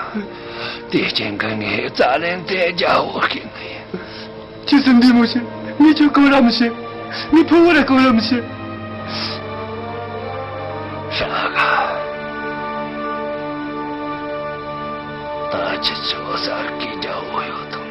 དེ་རྐྱེན་གྱིས་ངས་ཙ་ལན་ཏེ་རྒྱལ་བོ་བསྐོས་ནི་ཡིན། ཁྱེད་སུ་འདི་མོ་བྱེད། ངས་ཁྱོད་གང་ར་མི་བྱེད། ངས་ཕུ་བོ་ར་གང་ར་མི་བྱེད། ཧྲ་ག་ད་ཁྱེད་ཚོ་གསར་གྱི་རྒྱལ་བོ་ཡོད་དམ།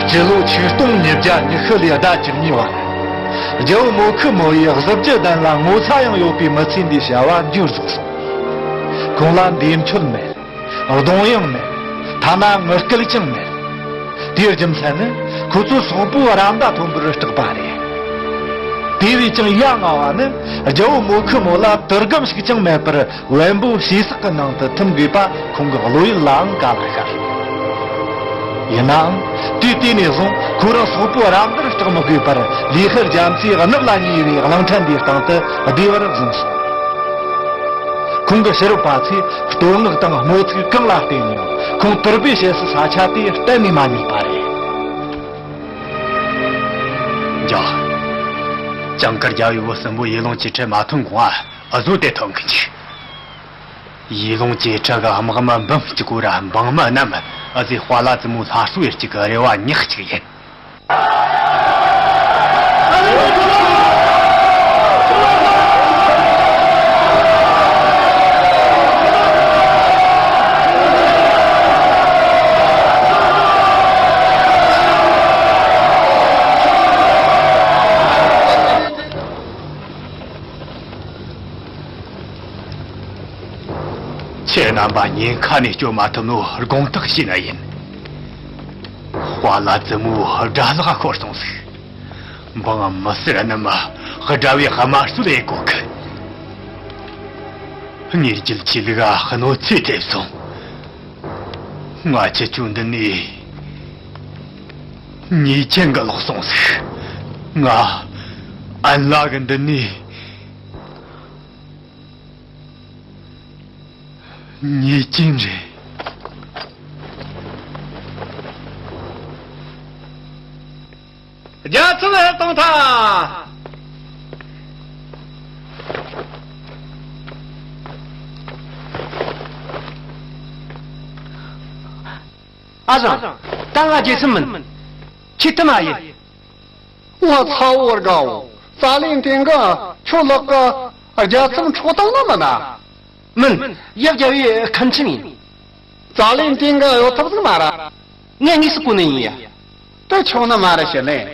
སྤྱི་ལོ་ཆིག་སྟོང་ཉིས་བརྒྱ་ཉི་ཤུ་ལོའི་ཟླ་བཅུ་གཉིས་པར། རྒྱལ་བོ་མོ་ཁི་མོ་ཡི་གཟི་བརྗིད་ལྡན་ལ་ངོ་ཚ་ཡང་ཡོད་པའི་མི་ཚེ་འདིའི་བྱ་བ་མཇུག་རྫོགས་སོང་། ཁོང་ལ་འདས་མཆོད་མེད། གདུང་དབྱངས་མེད། ཐ་ན་ངུ་སྐད་ཀྱང་མེད། དེའི་རྒྱུ་མཚན་ནི་ཁོ་ཚོའི་གསོང་པོ་ར་མདའ་མཐོན་པོར་སྐྲག་པ་རེད། དེ་བས་ཀྱང་ཡ་ང་བ་ནི། རྒྱལ་བོ་མོ་ཁི་མོ་ལ་དུར་སྒམ་ཞིག་ཀྱང་མེད་པར། བེམ་པོ་ཞེ་སག་གི་ནང་དུ་ཐིམ་དགོས་པ་ཁོང་གི་བློ་ཡུལ་ལའང་ག་ལ་ཤར། ཡིན་ནའང་། དུས་དེ་ནས་བཟུང་ཁོ་རང་སོག་པོ་རབ་འདར་སྐྲག་མི་དགོས་པར། ལི་ཧི་རྒྱ་མཚོའི་གནག་ལ་ཉེ་བའི་གླིང་ཕྲན་འདིའི་སྟེང་དུ་བདེ་བར་བཟུང་སོང་། ཁོང་གི་ཕྱི་རབས་པ་ཚོས་བསྟོད་བསྔགས་དང་དམོད་ཚིག་གང་ལ་བརྟེན་ཡང་། ཁོང་དུར་སྦས་བྱེད་སའི་ས་ཆ་དེ་གཏན་ནས་མ་རྙེད་པ་རེད། འཇོག་ཇིང་གུར་རྒྱལ་བོའི་བུ་གསུམ་པོ་ཡེ་ལོང་ཅེ་ཁྲི་མ་ཐོན་གོང་ང་། འུ་ཟོ་དེ་ཐོན་གི་འཇུག་ཡེ་ལོང་ཅེ་ཁྲི་གི་དམག་མི་འབུམ་གཅིག་གོ་ར་འབངས་མི་རྣམས་འུ་ཟོས་ཧྭ་ལ་ཙི་མོའི་སླར་གསོ་ཡེ་རྒྱུ་གི་རེ་བ་ཉག་གཅིག་ཡིན། ཁྱེད་རྣམ་པ་ཉེན་ཁ་ནས་སྐྱོབ་མ་ཐུབ་ནོ་དགོངས་དག་ཞུས་ནི་ཡིན། ཧྭ་ལ་ཙི་མོའི་དགྲ་ལག་ཤོར་སོང་ཟིག་འབངས་མི་སེར་རྣམས་དགྲ་བོས་དམར་གསོད་ལས་གོ་གི། ངས་རྒྱལ་ཆེ་ལུགས་གནོད་འཚེ་ཐེབས་སོང་། ང་ཁྱེད་ཆོ་འདི་ནས་ཉེས་ཅན་གི་ལོག་སོང་ཟིག་ང་ཨན་ལགས་གི་འདི་ནས་ཉེས་ཅན་རེད། རྒྱལ་ཚབ་ལ་གཏོང་ཐལ། ཨ་ཞང་། ད་ང་རྒྱལ་ཚབ་མིན། ཁྱེད་དུ་མ་ཡིན། ངོ་ཚ་བོ་དགའ་བོ། ཙ་ལིན་ཏིང་གིས་ཁྱོད་ལག་གི་རྒྱལ་ཚབ་འཕྲོག་བཏང་ནི་མིན་ན། མིན། ཡབ་རྒྱལ་བོའི་མཁན་ཆེན་ཡིན། ཙ་ལིན་ཏིང་གིས་གཡོ་ཐབས་ཟིག་མ་རེད། ངས་དངོས་སུ་གོ་ནི་ཡིན་ཡ། དེ་ཆོག་ནི་མ་རེད་ཞི་ལིན།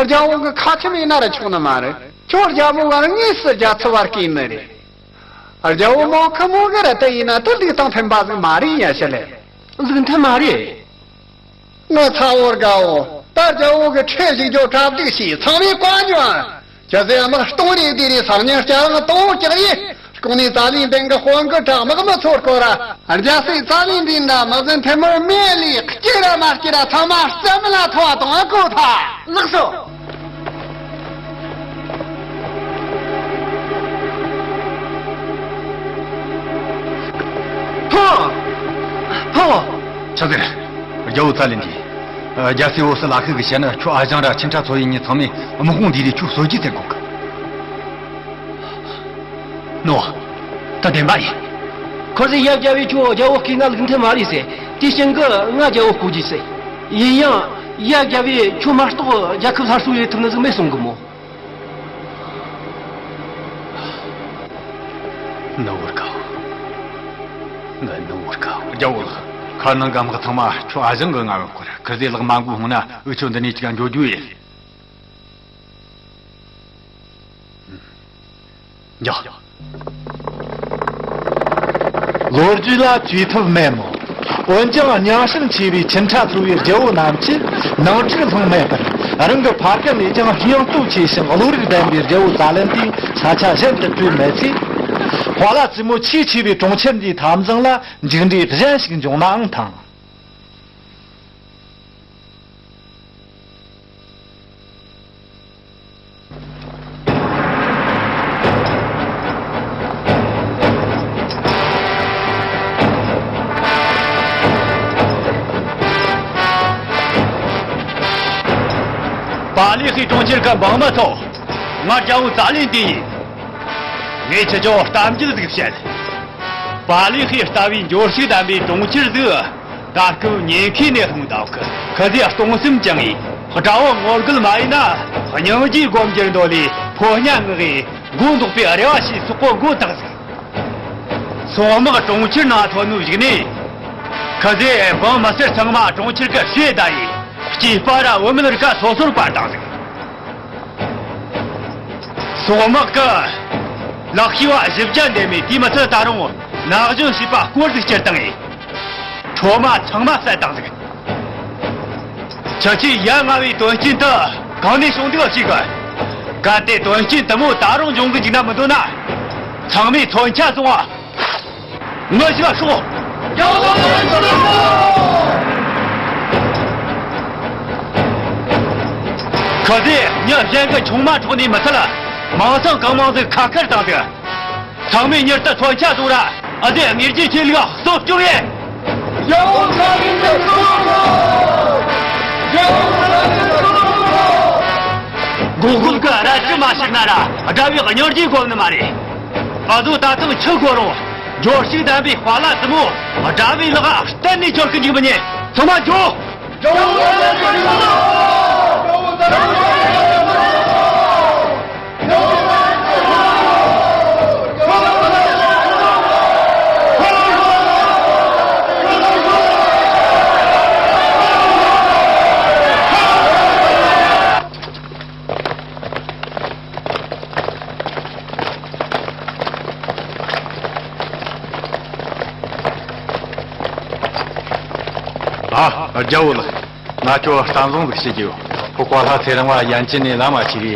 རྒྱལ་བོ་གི་ཁ་ཆེམས་ཡིན་ན་ར་ཆོག་ནི་མ་རེད། ཁྱོད་རྒྱལ་བོ་གི་དངོས་སུ་རྒྱལ་ཚབ་བར་བསྐོས་ནི་རེད། རྒྱལ་བོ་མོ་ཁི་མོ་གི་ར་དེ་ཡིན་ན་དེ་ལུགས་དང་མཐུན་པ་ཟིག་མ་རེད་ཡ་ཞི་ལིན། ལུགས་མཐུན་མ་རེད། ངོ་ཚ་བོ་དགའ་བོ། ད་རྒྱལ་བོ་གི་ཁྲི་བཞུགས་རྒྱུ་གྲ་སྒྲིག་བྱས། ཚང་མས་བཀའ་ཉོན། ཇི་ཟེར་དམག་སྟོང་རེ་བསྡུས་རེ་སང་ཉིན་སྐྱ་རང་དོ་སྐྱག་ཡིན། ལྐོག་ནས་ཙ་ལིན་ཏིང་གི་དཔོན་སྐུ་དྲག་དམག་མི་ཚོ་སྐོར་ར། རྒྱལ་སྲས་ཙ་ལིན་ཏིང་འདྲ་དམག་འཛིན་ཐེ་མུར་མེ་ལི་སྐྱེ་ར་མ་སྐྱེ་ར་ཚང་མ་རྩ་མེད་ལ་ཐོ་བ་གཏོང་གོ་ཐལ། ལགས་སོ། ཕོ། ཕོ། ཆི་ཟེར། རྒྱལ་བོ་ཙ་ལིན་ཏིང་། རྒྱལ་སྲས་འོ་སི་ལ་ཤི་གི་བཤད་ན་ཁྱོད་ཨ་ཞང་ར་ཆིན་ཁྲ་ཚོ་ཡིན་ཉིན་ཚང་མས་དམག་དཔུང་འདི་རིགས་ཁྱོད་གསོད་རྒྱུ་ཟེར་གོ་གི། ནོ། ད་བདེན་པ་ཡིན། ཁོ་ཚོས་ཡབ་རྒྱལ་བོས་ཁྱོད་རྒྱལ་བོ་བསྐོས་ན་ལུགས་མཐུན་མ་རེད་ཟེར། དེའི་རྐྱེན་གྱིས་ང་རྒྱལ་བོ་བསྐོ་རྒྱུ་ཟེར། ཡིན་ཡང་ཡབ་རྒྱལ་བོས་ཁྱོད་མ་གཏོགས་རྒྱལ་ཁབ་སླར་གསོ་ཡེད་ཐུབ་ནི་ཟིག་མེད་གསུང་གི་མོ། ནུ་བོར་དགའ། ང་ནུ་བོར་དགའ། རྒྱལ་བོ་ལགས། མཁར་ནང་གི་དམག་ཚང་མ་ཁྱོད་ཨ་ཞང་གི་མངའ་འོག་སྐོར། ཁི་ཟོས་ལག་མ་འགུལ་སོང་ན་འུ་ཆོ་འདི་ནས་ཅིག་འགྱོ་རྒྱུ་ཡིན། འགྱོ། ལོ་རྒྱུས་ལ་བཅོས་ཐབས་མེད་མོད། འོན་ཀྱང་རྙིང་ཞེན་ཆེ་བའི་ཆིན་ཁྲ་ཚོ་བའི་རྒྱལ་བོ་རྣམས་ཀྱིས་ནང་འཁྲུག་སློང་མེད་པར། རང་གི་ཕ་སྐད་ནས་ཀྱང་སྙིང་སྟོབས་ཆེ་ཞིང་བློ་རིག་ལྡན་པའི་རྒྱལ་བོ་ཙ་ལན་ཏིང་ས་ཆ་གཞན་དུ་བྲོས་མེད་ཚེ། ཧྭ་ལ་ཙི་མོ་ཆེས་ཆེ་བའི་གྲོང་ཁྱེར་འདིའི་འཐབ་འཛིང་ལ་མཇུག་འབྲས་གཞན་ཞིག་འབྱུང་ནའང་ཐང་། པ་ལི་ཧི་གྲོང་ཁྱེར་གྱི་འབངས་མི་ཚོ། ང་རྒྱལ་བོ་ཙ་ལན་ཏིང་ཡིན། ངས་ཁྱེད་ཚོར་གཏམ་རྒྱུད་ཟིག་བཤད། པ་ལི་ཧི་ལྟ་བུའི་འབྱོར་ཕྱུག་ལྡན་པའི་གྲོང་ཁྱེར་ཟིག་ད་སྐབས་ཉེན་ཁའི་གནས་སྟངས་འདུག་གི། ཁི་ཟོས་གཏོང་སེམས་བཅངས་ཡིན། དགྲ་བོ་ངོ་རྒོལ་མ་ཡེད་ན། སྙིང་རྗེའི་སྒོ་འབྱེད་འདོད་ལས་ཕོ་ཉ་ངག་གིས་མགོ་འདོགས་པའི་རེ་བ་བྱས་སོག་པོ་མགོ་བཏགས་ཟིག་སོག་དམག་གྲོང་ཁྱེར་ནང་ཐོན་ནོའི་གཞུག་ནས། ཁི་ཟོས་འབངས་མི་སེར་ཚང་མ་གྲོང་ཁྱེར་གི་ཕྱི་བདའ་ཡིས་སྐྱེས་པ་ར་བུད་མེད་རིགས་ཀ་སོ་སོར་བཀར་བཏང་ཟིག་སོག་དམག་གི་ལག་ཤེས་པ་བཞི་བརྒྱ་འདས་མོད། དེ་མི་ཚད་ད་རུང་ན་གཞོན་བྱིས་པ་སྐོར་ཟིག་བསྐྱུར་བཏང་ངས། འཕྲོ་མ་ཚང་མ་བསད་བཏང་ཟིག་ཁྱེད་ཚོས་ཡ་ང་བའི་དོན་རྐྱེན་དུ་གང་ནས་བྱུང་འདུག་ཅིག་གི། གལ་ཏེ་དོན་རྐྱེན་དེ་མོ་ད་རུང་འབྱུང་གི་འཇུག་ན་མི་འདོད་ན། ཚང་མས་མཚོན་ཆ་བཟུང་བ། ངོ་ཤེས་པ་ཤོག། ཁ་ཟས་མྱི་གཞན་གྱི་ཆུང་མ་འཕྲོག་ནས་མི་ཚད། མིང་སྲིང་གང་མང་ཟིག་ཁ་ཁར་བཏང་འདུག། ཚང་མས་མྱུར་དུ་མཚོན་ཆ་བཟུང་ར། ཨ་ཟེ་དངོས་གཞིའི་ཆོས་ལུགས་གསོ་སྐྱོང་ཡེ། རྒྱལ་པོ་ས་ཡིན་དུ་གསོ་སྐྱོང་། རྒྱལ་པོ་ས་ཡིན་དུ་གསོ་སྐྱོང་། འགོག་རྒོལ་གྱི་རལ་གྲི་མ་ཞིག་ན་ར་དགྲ་བོའི་གཉོར་རྗེས་གོམས་ནི་མ་རེད། ཨ་ཟོ་ད་ཐེངས་ཆི་གོ་རུང་། འབྱོར་ཕྱུག་ལྡན་པའི་དཔའ་ལ་བཙུན་མོ། དགྲ་བོའི་ལག་གཏན་ནས་འབྱོར་གི་འཇུག་མི་ཉན། ཚང་མ་འགྱོ། ཨ། རྒྱལ་བོ་ལགས། ང་ཁྱོད་བསམ་བཟང་ཟིག་བྱེད་རྒྱུ། ཁོ་བཀའ་ལྷ་ཚེ་རིང་བ་ཡན་ཆད་ནས་ལམ་མ་ཆས་གི།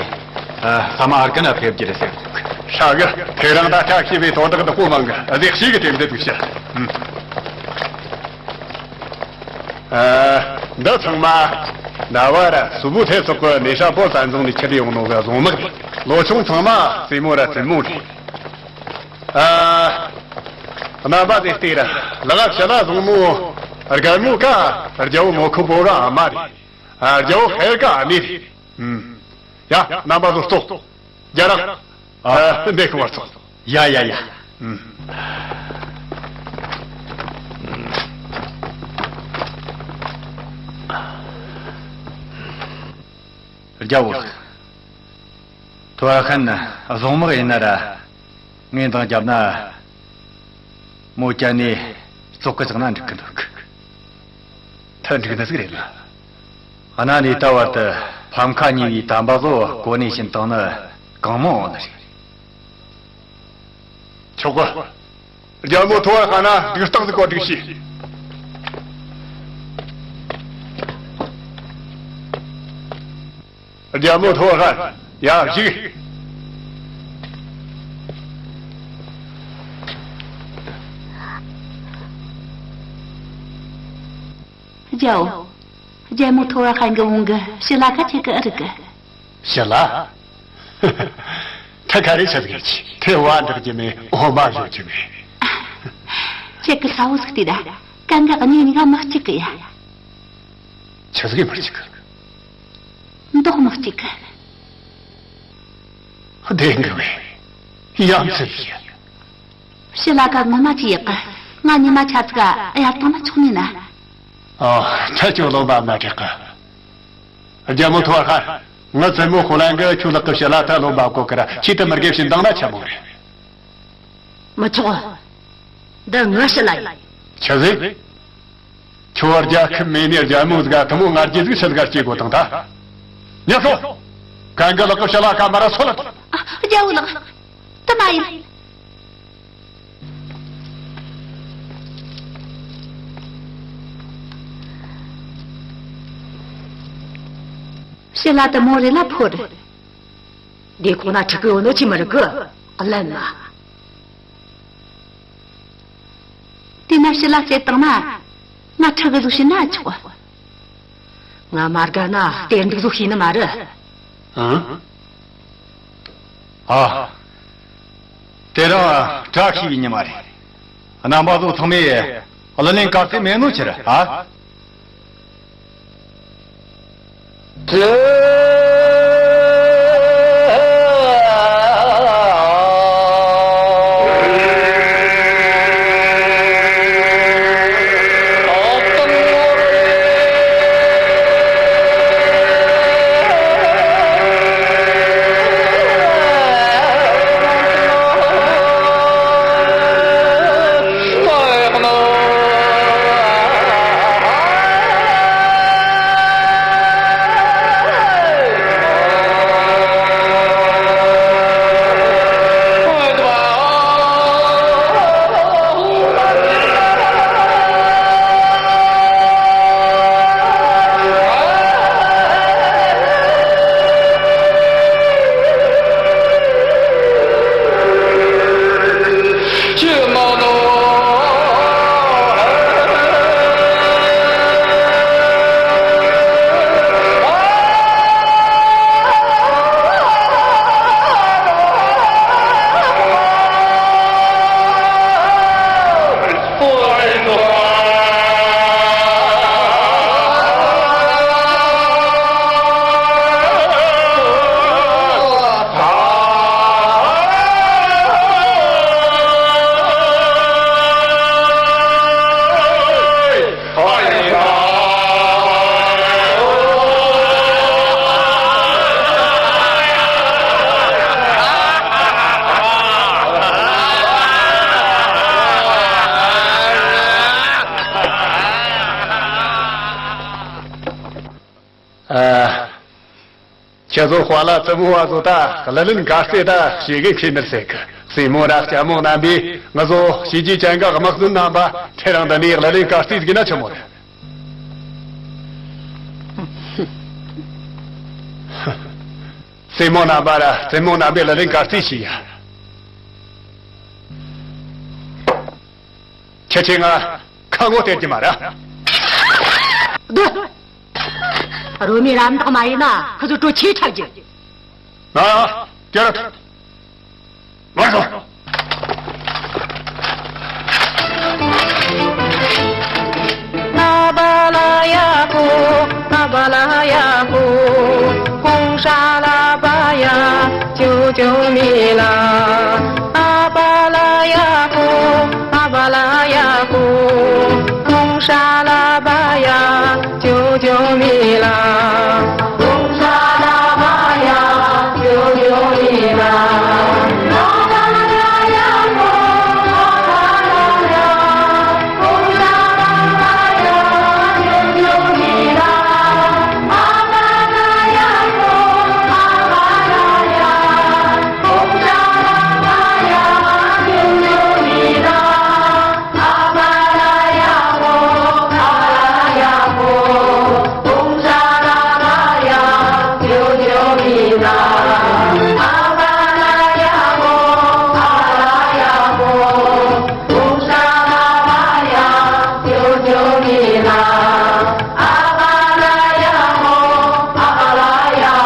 ཨ། ས་མ་ཨར་ཀི་ན་ཕེབས་རྒྱུ་རེད་ཟེར་འདུག། ཧྲ་གི། ཁྱེད་རང་ད་ཆ་ཤེས་པའི་དོན་དག་འདི་གོ་མང་གི། ཨ་ཟེ་ཤེས་གི་དེ་འདི་འདུག་ཤི། ཨ། འདི་ཚང་མ་ཟླ་བ་ར་སུ་བུ་ཐེ་སོགས་ཀྱི་ནེ་ཤ་པོ་བཙན་བཟུང་ནས་ཁྱེར་ཡོང་ནོ་གི་བཟུང་དམག་རེད། ལོ་ཆུང་ཚང་མ་སྲས་མོ་ར་བཙུན་མོ་རེད། ཨ། རྣམ་པ་ཚོས་བལྟས་ར། ལག་ཕྱི་ལ་བཟུང་མོ། རྒན་མོ་ཀ་རྒྱལ་བོ་མོ་ཁུ་བོ་ར་ཨ་མ་རེད། ཨ། རྒྱལ་བོ་ཧེར་ཀ་ཨ་ནེ་རེད། ཨུམ། ཡ། རྣམ་པ་ཚོ་ལྟོས། རྒྱ་རག་ཨ། འདི་ཁུ་བར་ཚོ། ཡ་ཡ་ཡ། ཨུམ། རྒྱལ་བོ་ལགས། ཐོ་ཨ་ཧན་བཟུང་དམག་ཡིན་ན་ར། ངས་འདང་བརྒྱབ་ན། མོ་བསྐྱལ་ནས་བཙོག་གི་བཅུག་ན་འགྲིག་གི་འདུག། ཐལ་འགྲིག་ནི་ཟིག་རེད་ལ། གནའ་ནས་ད་བར་དུ་ཕམ་ཁ་ཉེ་བའི་དམ་པ་ཚོ་གོ་གནས་བྱིན་བཏང་ནི་གང་མང་འོང་ནི་རེད། ཆོག་གི། རྒྱལ་མོ་ཐོ་བ་ཁ་ན་སྡིགས་རྟགས་ཟིག་གོ་སྒྲིག་ཤིག། རྒྱལ་མོ་ཐོ་ཧན། ཡ། བཞུགས། རྒྱལ་བོ། རྒྱལ་མོ་ཐོ་བ་ཧན་གི་བོང་གི་ཕྱི་ལ་ཁ་ཆེ་གི་ཨ་རི་གི། ཕྱི་ལ། ཐ་ཁ་རེ་ཆ་གི་ཆི་ཐེ་བ་འདྲག་གི་མེ་འོ་མ་བཞོ་གི་མེ། ཁྱེད་ཀྱི་ས་བོ་ཟིག་དེ་ད་གན་གི་གཉིས་གཉིས་ཀ་མི་གཅིག་གི་ཡ། ཆི་ཟིག་མི་གཅིག་གི། མདོག་མི་གཅིག་གི། བདེན་གི་བས། ཡ་མཚན་ཡ། ཕྱི་ལ་ཀ་ངོ་མ་ཅི་ཡག་གི། ང་ཉི་མ་ཆ་ཚིག་ག་ཡར་བཏང་ན་ཆོག་ནི་ན། ཨ། ཁྱེད་ཅོ་ལོ་བ་མ་དྲེག་གི། རྒྱལ་མོ་ཐོ་ཧན། ང་བཙུན་མོ་ཧོ་ལན་གི་ཁྱོད་ལག་གི་ཕྱི་ལ་ཐ་ལོ་བ་གོ་གི་ར་ཁྱེད་དུ་མི་དགེ་བྱིན་བཏང་ན་ཆ་མོ་རེད། མི་ཆོག། འདི་ངའི་ཕྱི་ལ་ཡིན། ཆི་ཟིག། ཁྱོད་རྒྱལ་ཁབ་མེད་ནས་རྒྱལ་མོ་ཟིག་ག་ཐུ་མོ་ང་རྒྱལ་ཟིག་ཕྱི་ལ་ག་སྐྱེ་དགོས་དང་ད། ཉོ་ཤོག། གན་གི་ལག་གི་ཕྱི་ལ་ཀ་མ་ར་སོ་ལ། ཨ། རྒྱལ་བོ་ལགས། དེ་མ་ཡིན། ཕྱི་ལ་དེ་མོ་རེ་ལ་ཕོ་རེ། དེ་ཁོ་ན་ཁྲི་གི་འོ་ནོ་ཅི་མ་རེད་གི། ཨ་ལན་མ། དེ་ན་ཕྱི་ལ་བསད་བཏང་ན། ང་ཁྲི་གི་ཟིག་བྱིན་ན་ཆོག། ང་མ་དགའ་ན་གཏེར་འདུག་ཟིག་ཤེས་ནི་མ་རེད། ཨང་། ཨ། དེ་རིང་བཀྲ་ཤིས་པའི་ཉི་མ་རེད། རྣམ་པ་ཚོ་ཚང་མས་གླུ་ལེན་དཀའ་ཚེགས་མེད་ནོ་ཕྱིར་ཨ། ཨ། ཁྱེད་ཚོ་དཔའ་ལ་བཙུན་མོ་བ་ཚོ་ད་གླུ་ལེན་གར་རྩེད་ད་བྱེད་གི་མཁས་ནི་རེད་ཟེར་གི། སྲས་མོ་ར་ལྕམ་མོ་རྣམ་པས་ང་ཚོ་བྱས་རྗེས་ཅན་གི་དམག་དཔོན་རྣམ་པ་ཁྲི་རང་འདི་ནས་གླུ་ལེན་གར་རྩེད་ཟིག་ན་ཆི་མོ་རེད། སྲས་མོ་རྣམ་པ་ར་བཙུན་མོ་རྣམ་པས་གླུ་ལེན་གར་རྩེད་བྱས་ཡ། ཁྱེད་ཆོས་ང་ཁ་ངོ་སྟེར་གྱི་མ་རེད། སྡོད། རོལ་མོའི་རམ་འདེགས་མ་ཡིན་ན་ཁི་ཚོ་གྲོ་ཆས་འཁྲབ་རྒྱུ། ང་སྐྱར་མར་སོང་། ཨ་བ་ལ་ཡ་ཧོ། ཨ་བ་ལ་ཡ་ཧོ། གོང་ས་ལ་བ་ཡ། ཅོ་ཅོ་མི་ལ། ཨ་བ་ལ་ཡ་ཧོ། ཨ་བ་ལ་ཡ་ཧོ། གོང་ས་ལ་བ་ཡ། ཅོ་ཅོ་མི་ལ། གོང་ས་ལ་བ་ཡ། ཅོ་ཅོ་མི་ལ། ཨ་བ་ལ་ཡ་ཧོ། ཨ་བ་ལ་ཡ། གོང་ས་ལ་བ་ཡ། ཅོ་ཅོ་མི་ལ། ཨ་བ་ལ་ཡ་ཧོ། ཨ་བ་ལ་ཡ།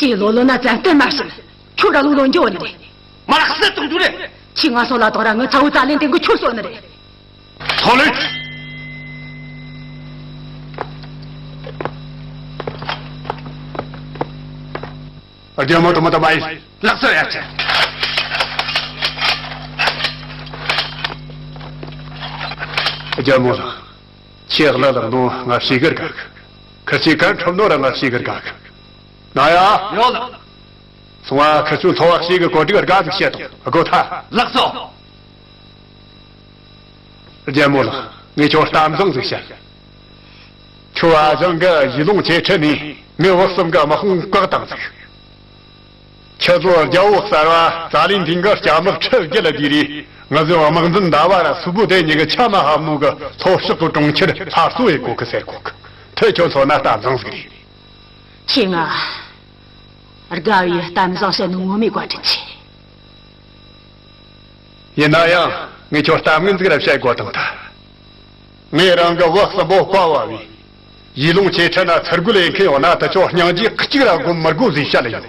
ཁྱེད་ལོ་ལོ་ན་བཙན་གཏན་མ་བྱིན། ཁྱོད་ར་ལོ་ལོན་རྒྱུ་བོ་ནི་རེད། མ་ར་གསེར་དང་འདུག་རེད། ཁྱེད་ང་སོང་ལ་དོ་ར་ངི་ཚ་བོ་ཙ་ལན་དེ་གི་ཁྱོད་སོང་ནི་རེད། ཐོ་ལེ། རྒྱལ་མོ་དུ་མོ་དུ་མ་ཡིན། ལགས་སོ་ཡར་ཆེ། རྒྱལ་མོ་ལགས། ཁྱེད་གླུ་ལག་ནོ་ང་ཤེས་གི་དགའ་གི། ཁི་ཆོས་གར་འཁྲབ་ནོ་ར་ང་ཤེས་གི་དགའ་གི། ན་ཡ། ཡོད་ལགས། སོང་བ་ཁི་ཆོས་འཚོ་བ་ཤེས་གི་གོ་སྒྲིག་དགའ་ཟིག་བྱེད་དང་དགོ་ཐ། ལགས་སོ། རྒྱལ་མོ་ལགས། ངས་ཁྱོད་གཏམ་བཟང་ཟིག་བཤད། ཁྱོད་ཨ་ཞང་གི་ཡུལ་ལུང་ཆེ་ཁྲི་ནས་མི་བུ་གསུམ་གི་དམག་དཔུང་བཀག་བཏང་ཟིག། ཁྱེད་ཚོ་རྒྱལ་པོ་གསར་བ་ཙ་ལིན་ཐིང་གི་སྐྱ་དམག་ཁྲི་བརྒྱད་ལ་དུས་རེད། ང་ཚོའི་དམག་འཛིན་ཟླ་བ་ར་སུ་བུ་དེ་གཉིས་ཀྱི་ཆ་མ་ཧ་མོ་གི་ལྷོ་ཕྱོགས་གི་གྲོང་ཁྱེར་སླར་གསོ་ཡེ་གོ་གི་ཟེར་གོ་གི། དེ་ཁྱོད་ཚོ་ན་ལྟ་བཟང་ཟིག་རེད། ཁྱེད་ང་དགའ་བའི་གཏམ་བཟང་བཤད་ནོ་ངོ་མའི་བཀའ་དྲིན་ཆེ། ཡིན་ན་ཡང་ངས་ཁྱོད་གཏམ་ངན་ཟིག་ར་བཤད་དགོས་དང་ད། ངས་རང་གི་བུ་གསུམ་པོ་བཀའ་ཕབ་བས། ཡུལ་ལུང་ཆེ་ཁྲི་ན་ཚུར་རྒོལ་ཡེ་མཁན་ཡོང་ན་དེ་ཚོ་སྙིང་རྗེ་གཅིག་ར་སྒོམ་མི་དགོས་ཟེར་བཤད་ལ་ཡོད།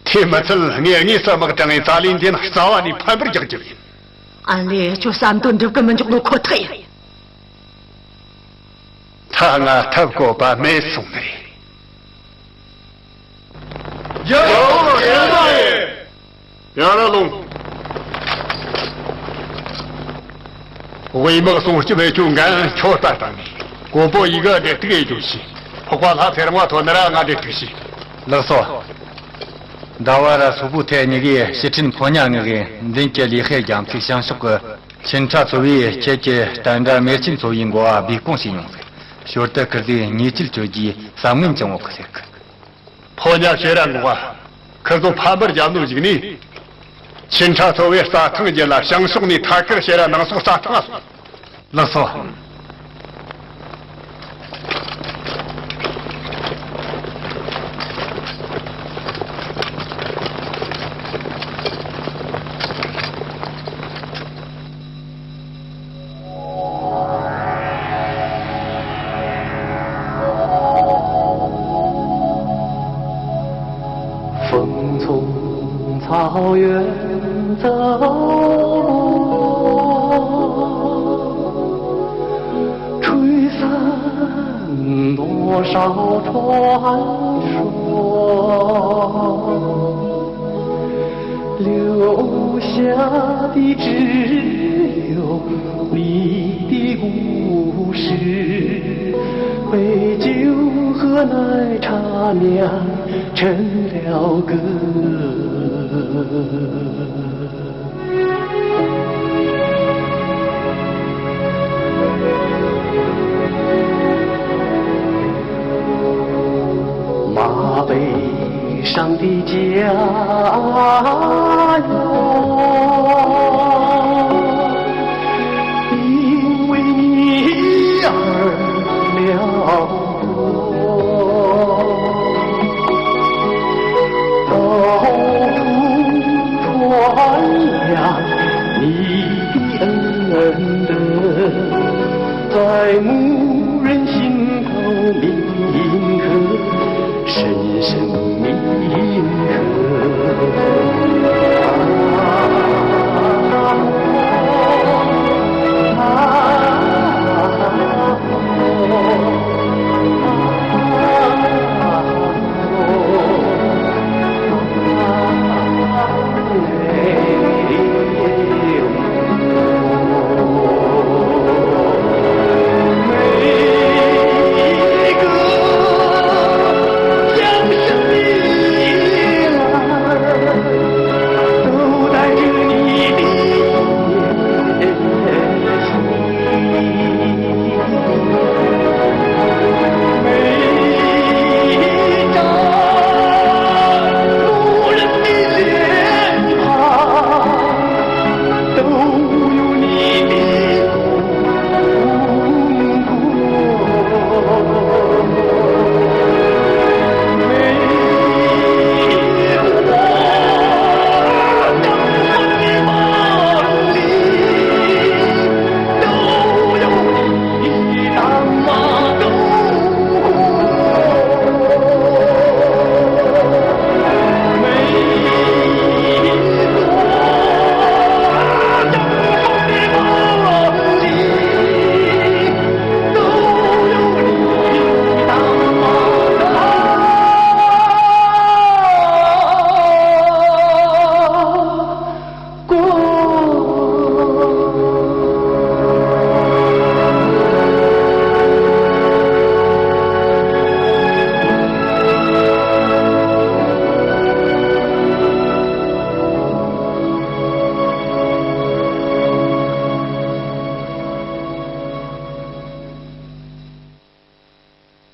དེ་མི་ཚད་ངས་དངོས་སུ་དམག་དྲངས་ངས་ཙ་ལིན་དེ་རྩ་བ་ནས་ཕམ་པར་རྒྱག་རྒྱུ་ཡིན། ཨ་ལས། ཁྱོད་བསམ་དོན་འགྲུབ་གི་མི་འཇུག་ནོ་ཁོ་ཐག་ཡིན། ད་ང་ཐབས་བཀོད་པ་མེད་སོང་ནི་རེད། རྒྱལ་པོ་ཆེན་པོ་ཡིན། ཡར་ལོངས། དབུས་དམག་སྲུང་སྐྱོབ་བྱེད་རྒྱུ་འགན་ཁྱོད་ལྟར་བཏང་ནས། གོ་པོ་ཡི་ག་འབྲེལ་གཏུག་ཡེ་རྒྱུ་བྱས། ཕོག་པ་ལྷ་ཚེ་རིང་བ་ཐོན་ནི་ར་ང་འབྲེལ་གཏུག་བྱས། ལགས་སོ། ཟླ་བ་ར་སུ་བུ་ཐེ་གཉིས་ཀས་ཕྱི་ཁྲིན་ཕོ་ཉ་ངེད་ཀྱི་མདུན་གྱི་ལི་ཧེ་རྒྱ་མཚོའི་བྱང་ཕྱོགས་ཀྱི་ཆིན་ཁྲ་ཚོ་བའི་ཁྱེད་ཀྱི་བསྟན་དགྲ་མེར་ཆེན་ཚོ་བའི་འགོ་བ་སྦས་སྐུང་བྱས་མྱོང་ཟེར། ཞོར་དུ་ཁུར་ཟོས་ཉེས་ཆད་གཅོད་རྒྱུའི་བསམ་ངན་བཅངས་འོག་གི་ཟེར་གི། ཕོ་ཉ་ཤེ་ར་འགོ་བ། ཁུར་ཚོ་ཕམ་པར་རྒྱབ་ནོ་གཞུག་ནས། ཆིན་ཁྲ་ཚོ་བའི་རྩྭ་ཐང་རྒྱུད་ལ་བྱང་ཕྱོགས་ནས་ཐ་ཁར་ཤེ་ར་ནང་སོག་རྩྭ་ཐང་ང་སོང་། ལགས་སོ། 多少传说，留下的只有你的故事，美酒和奶茶酿成了歌。马背上的家园。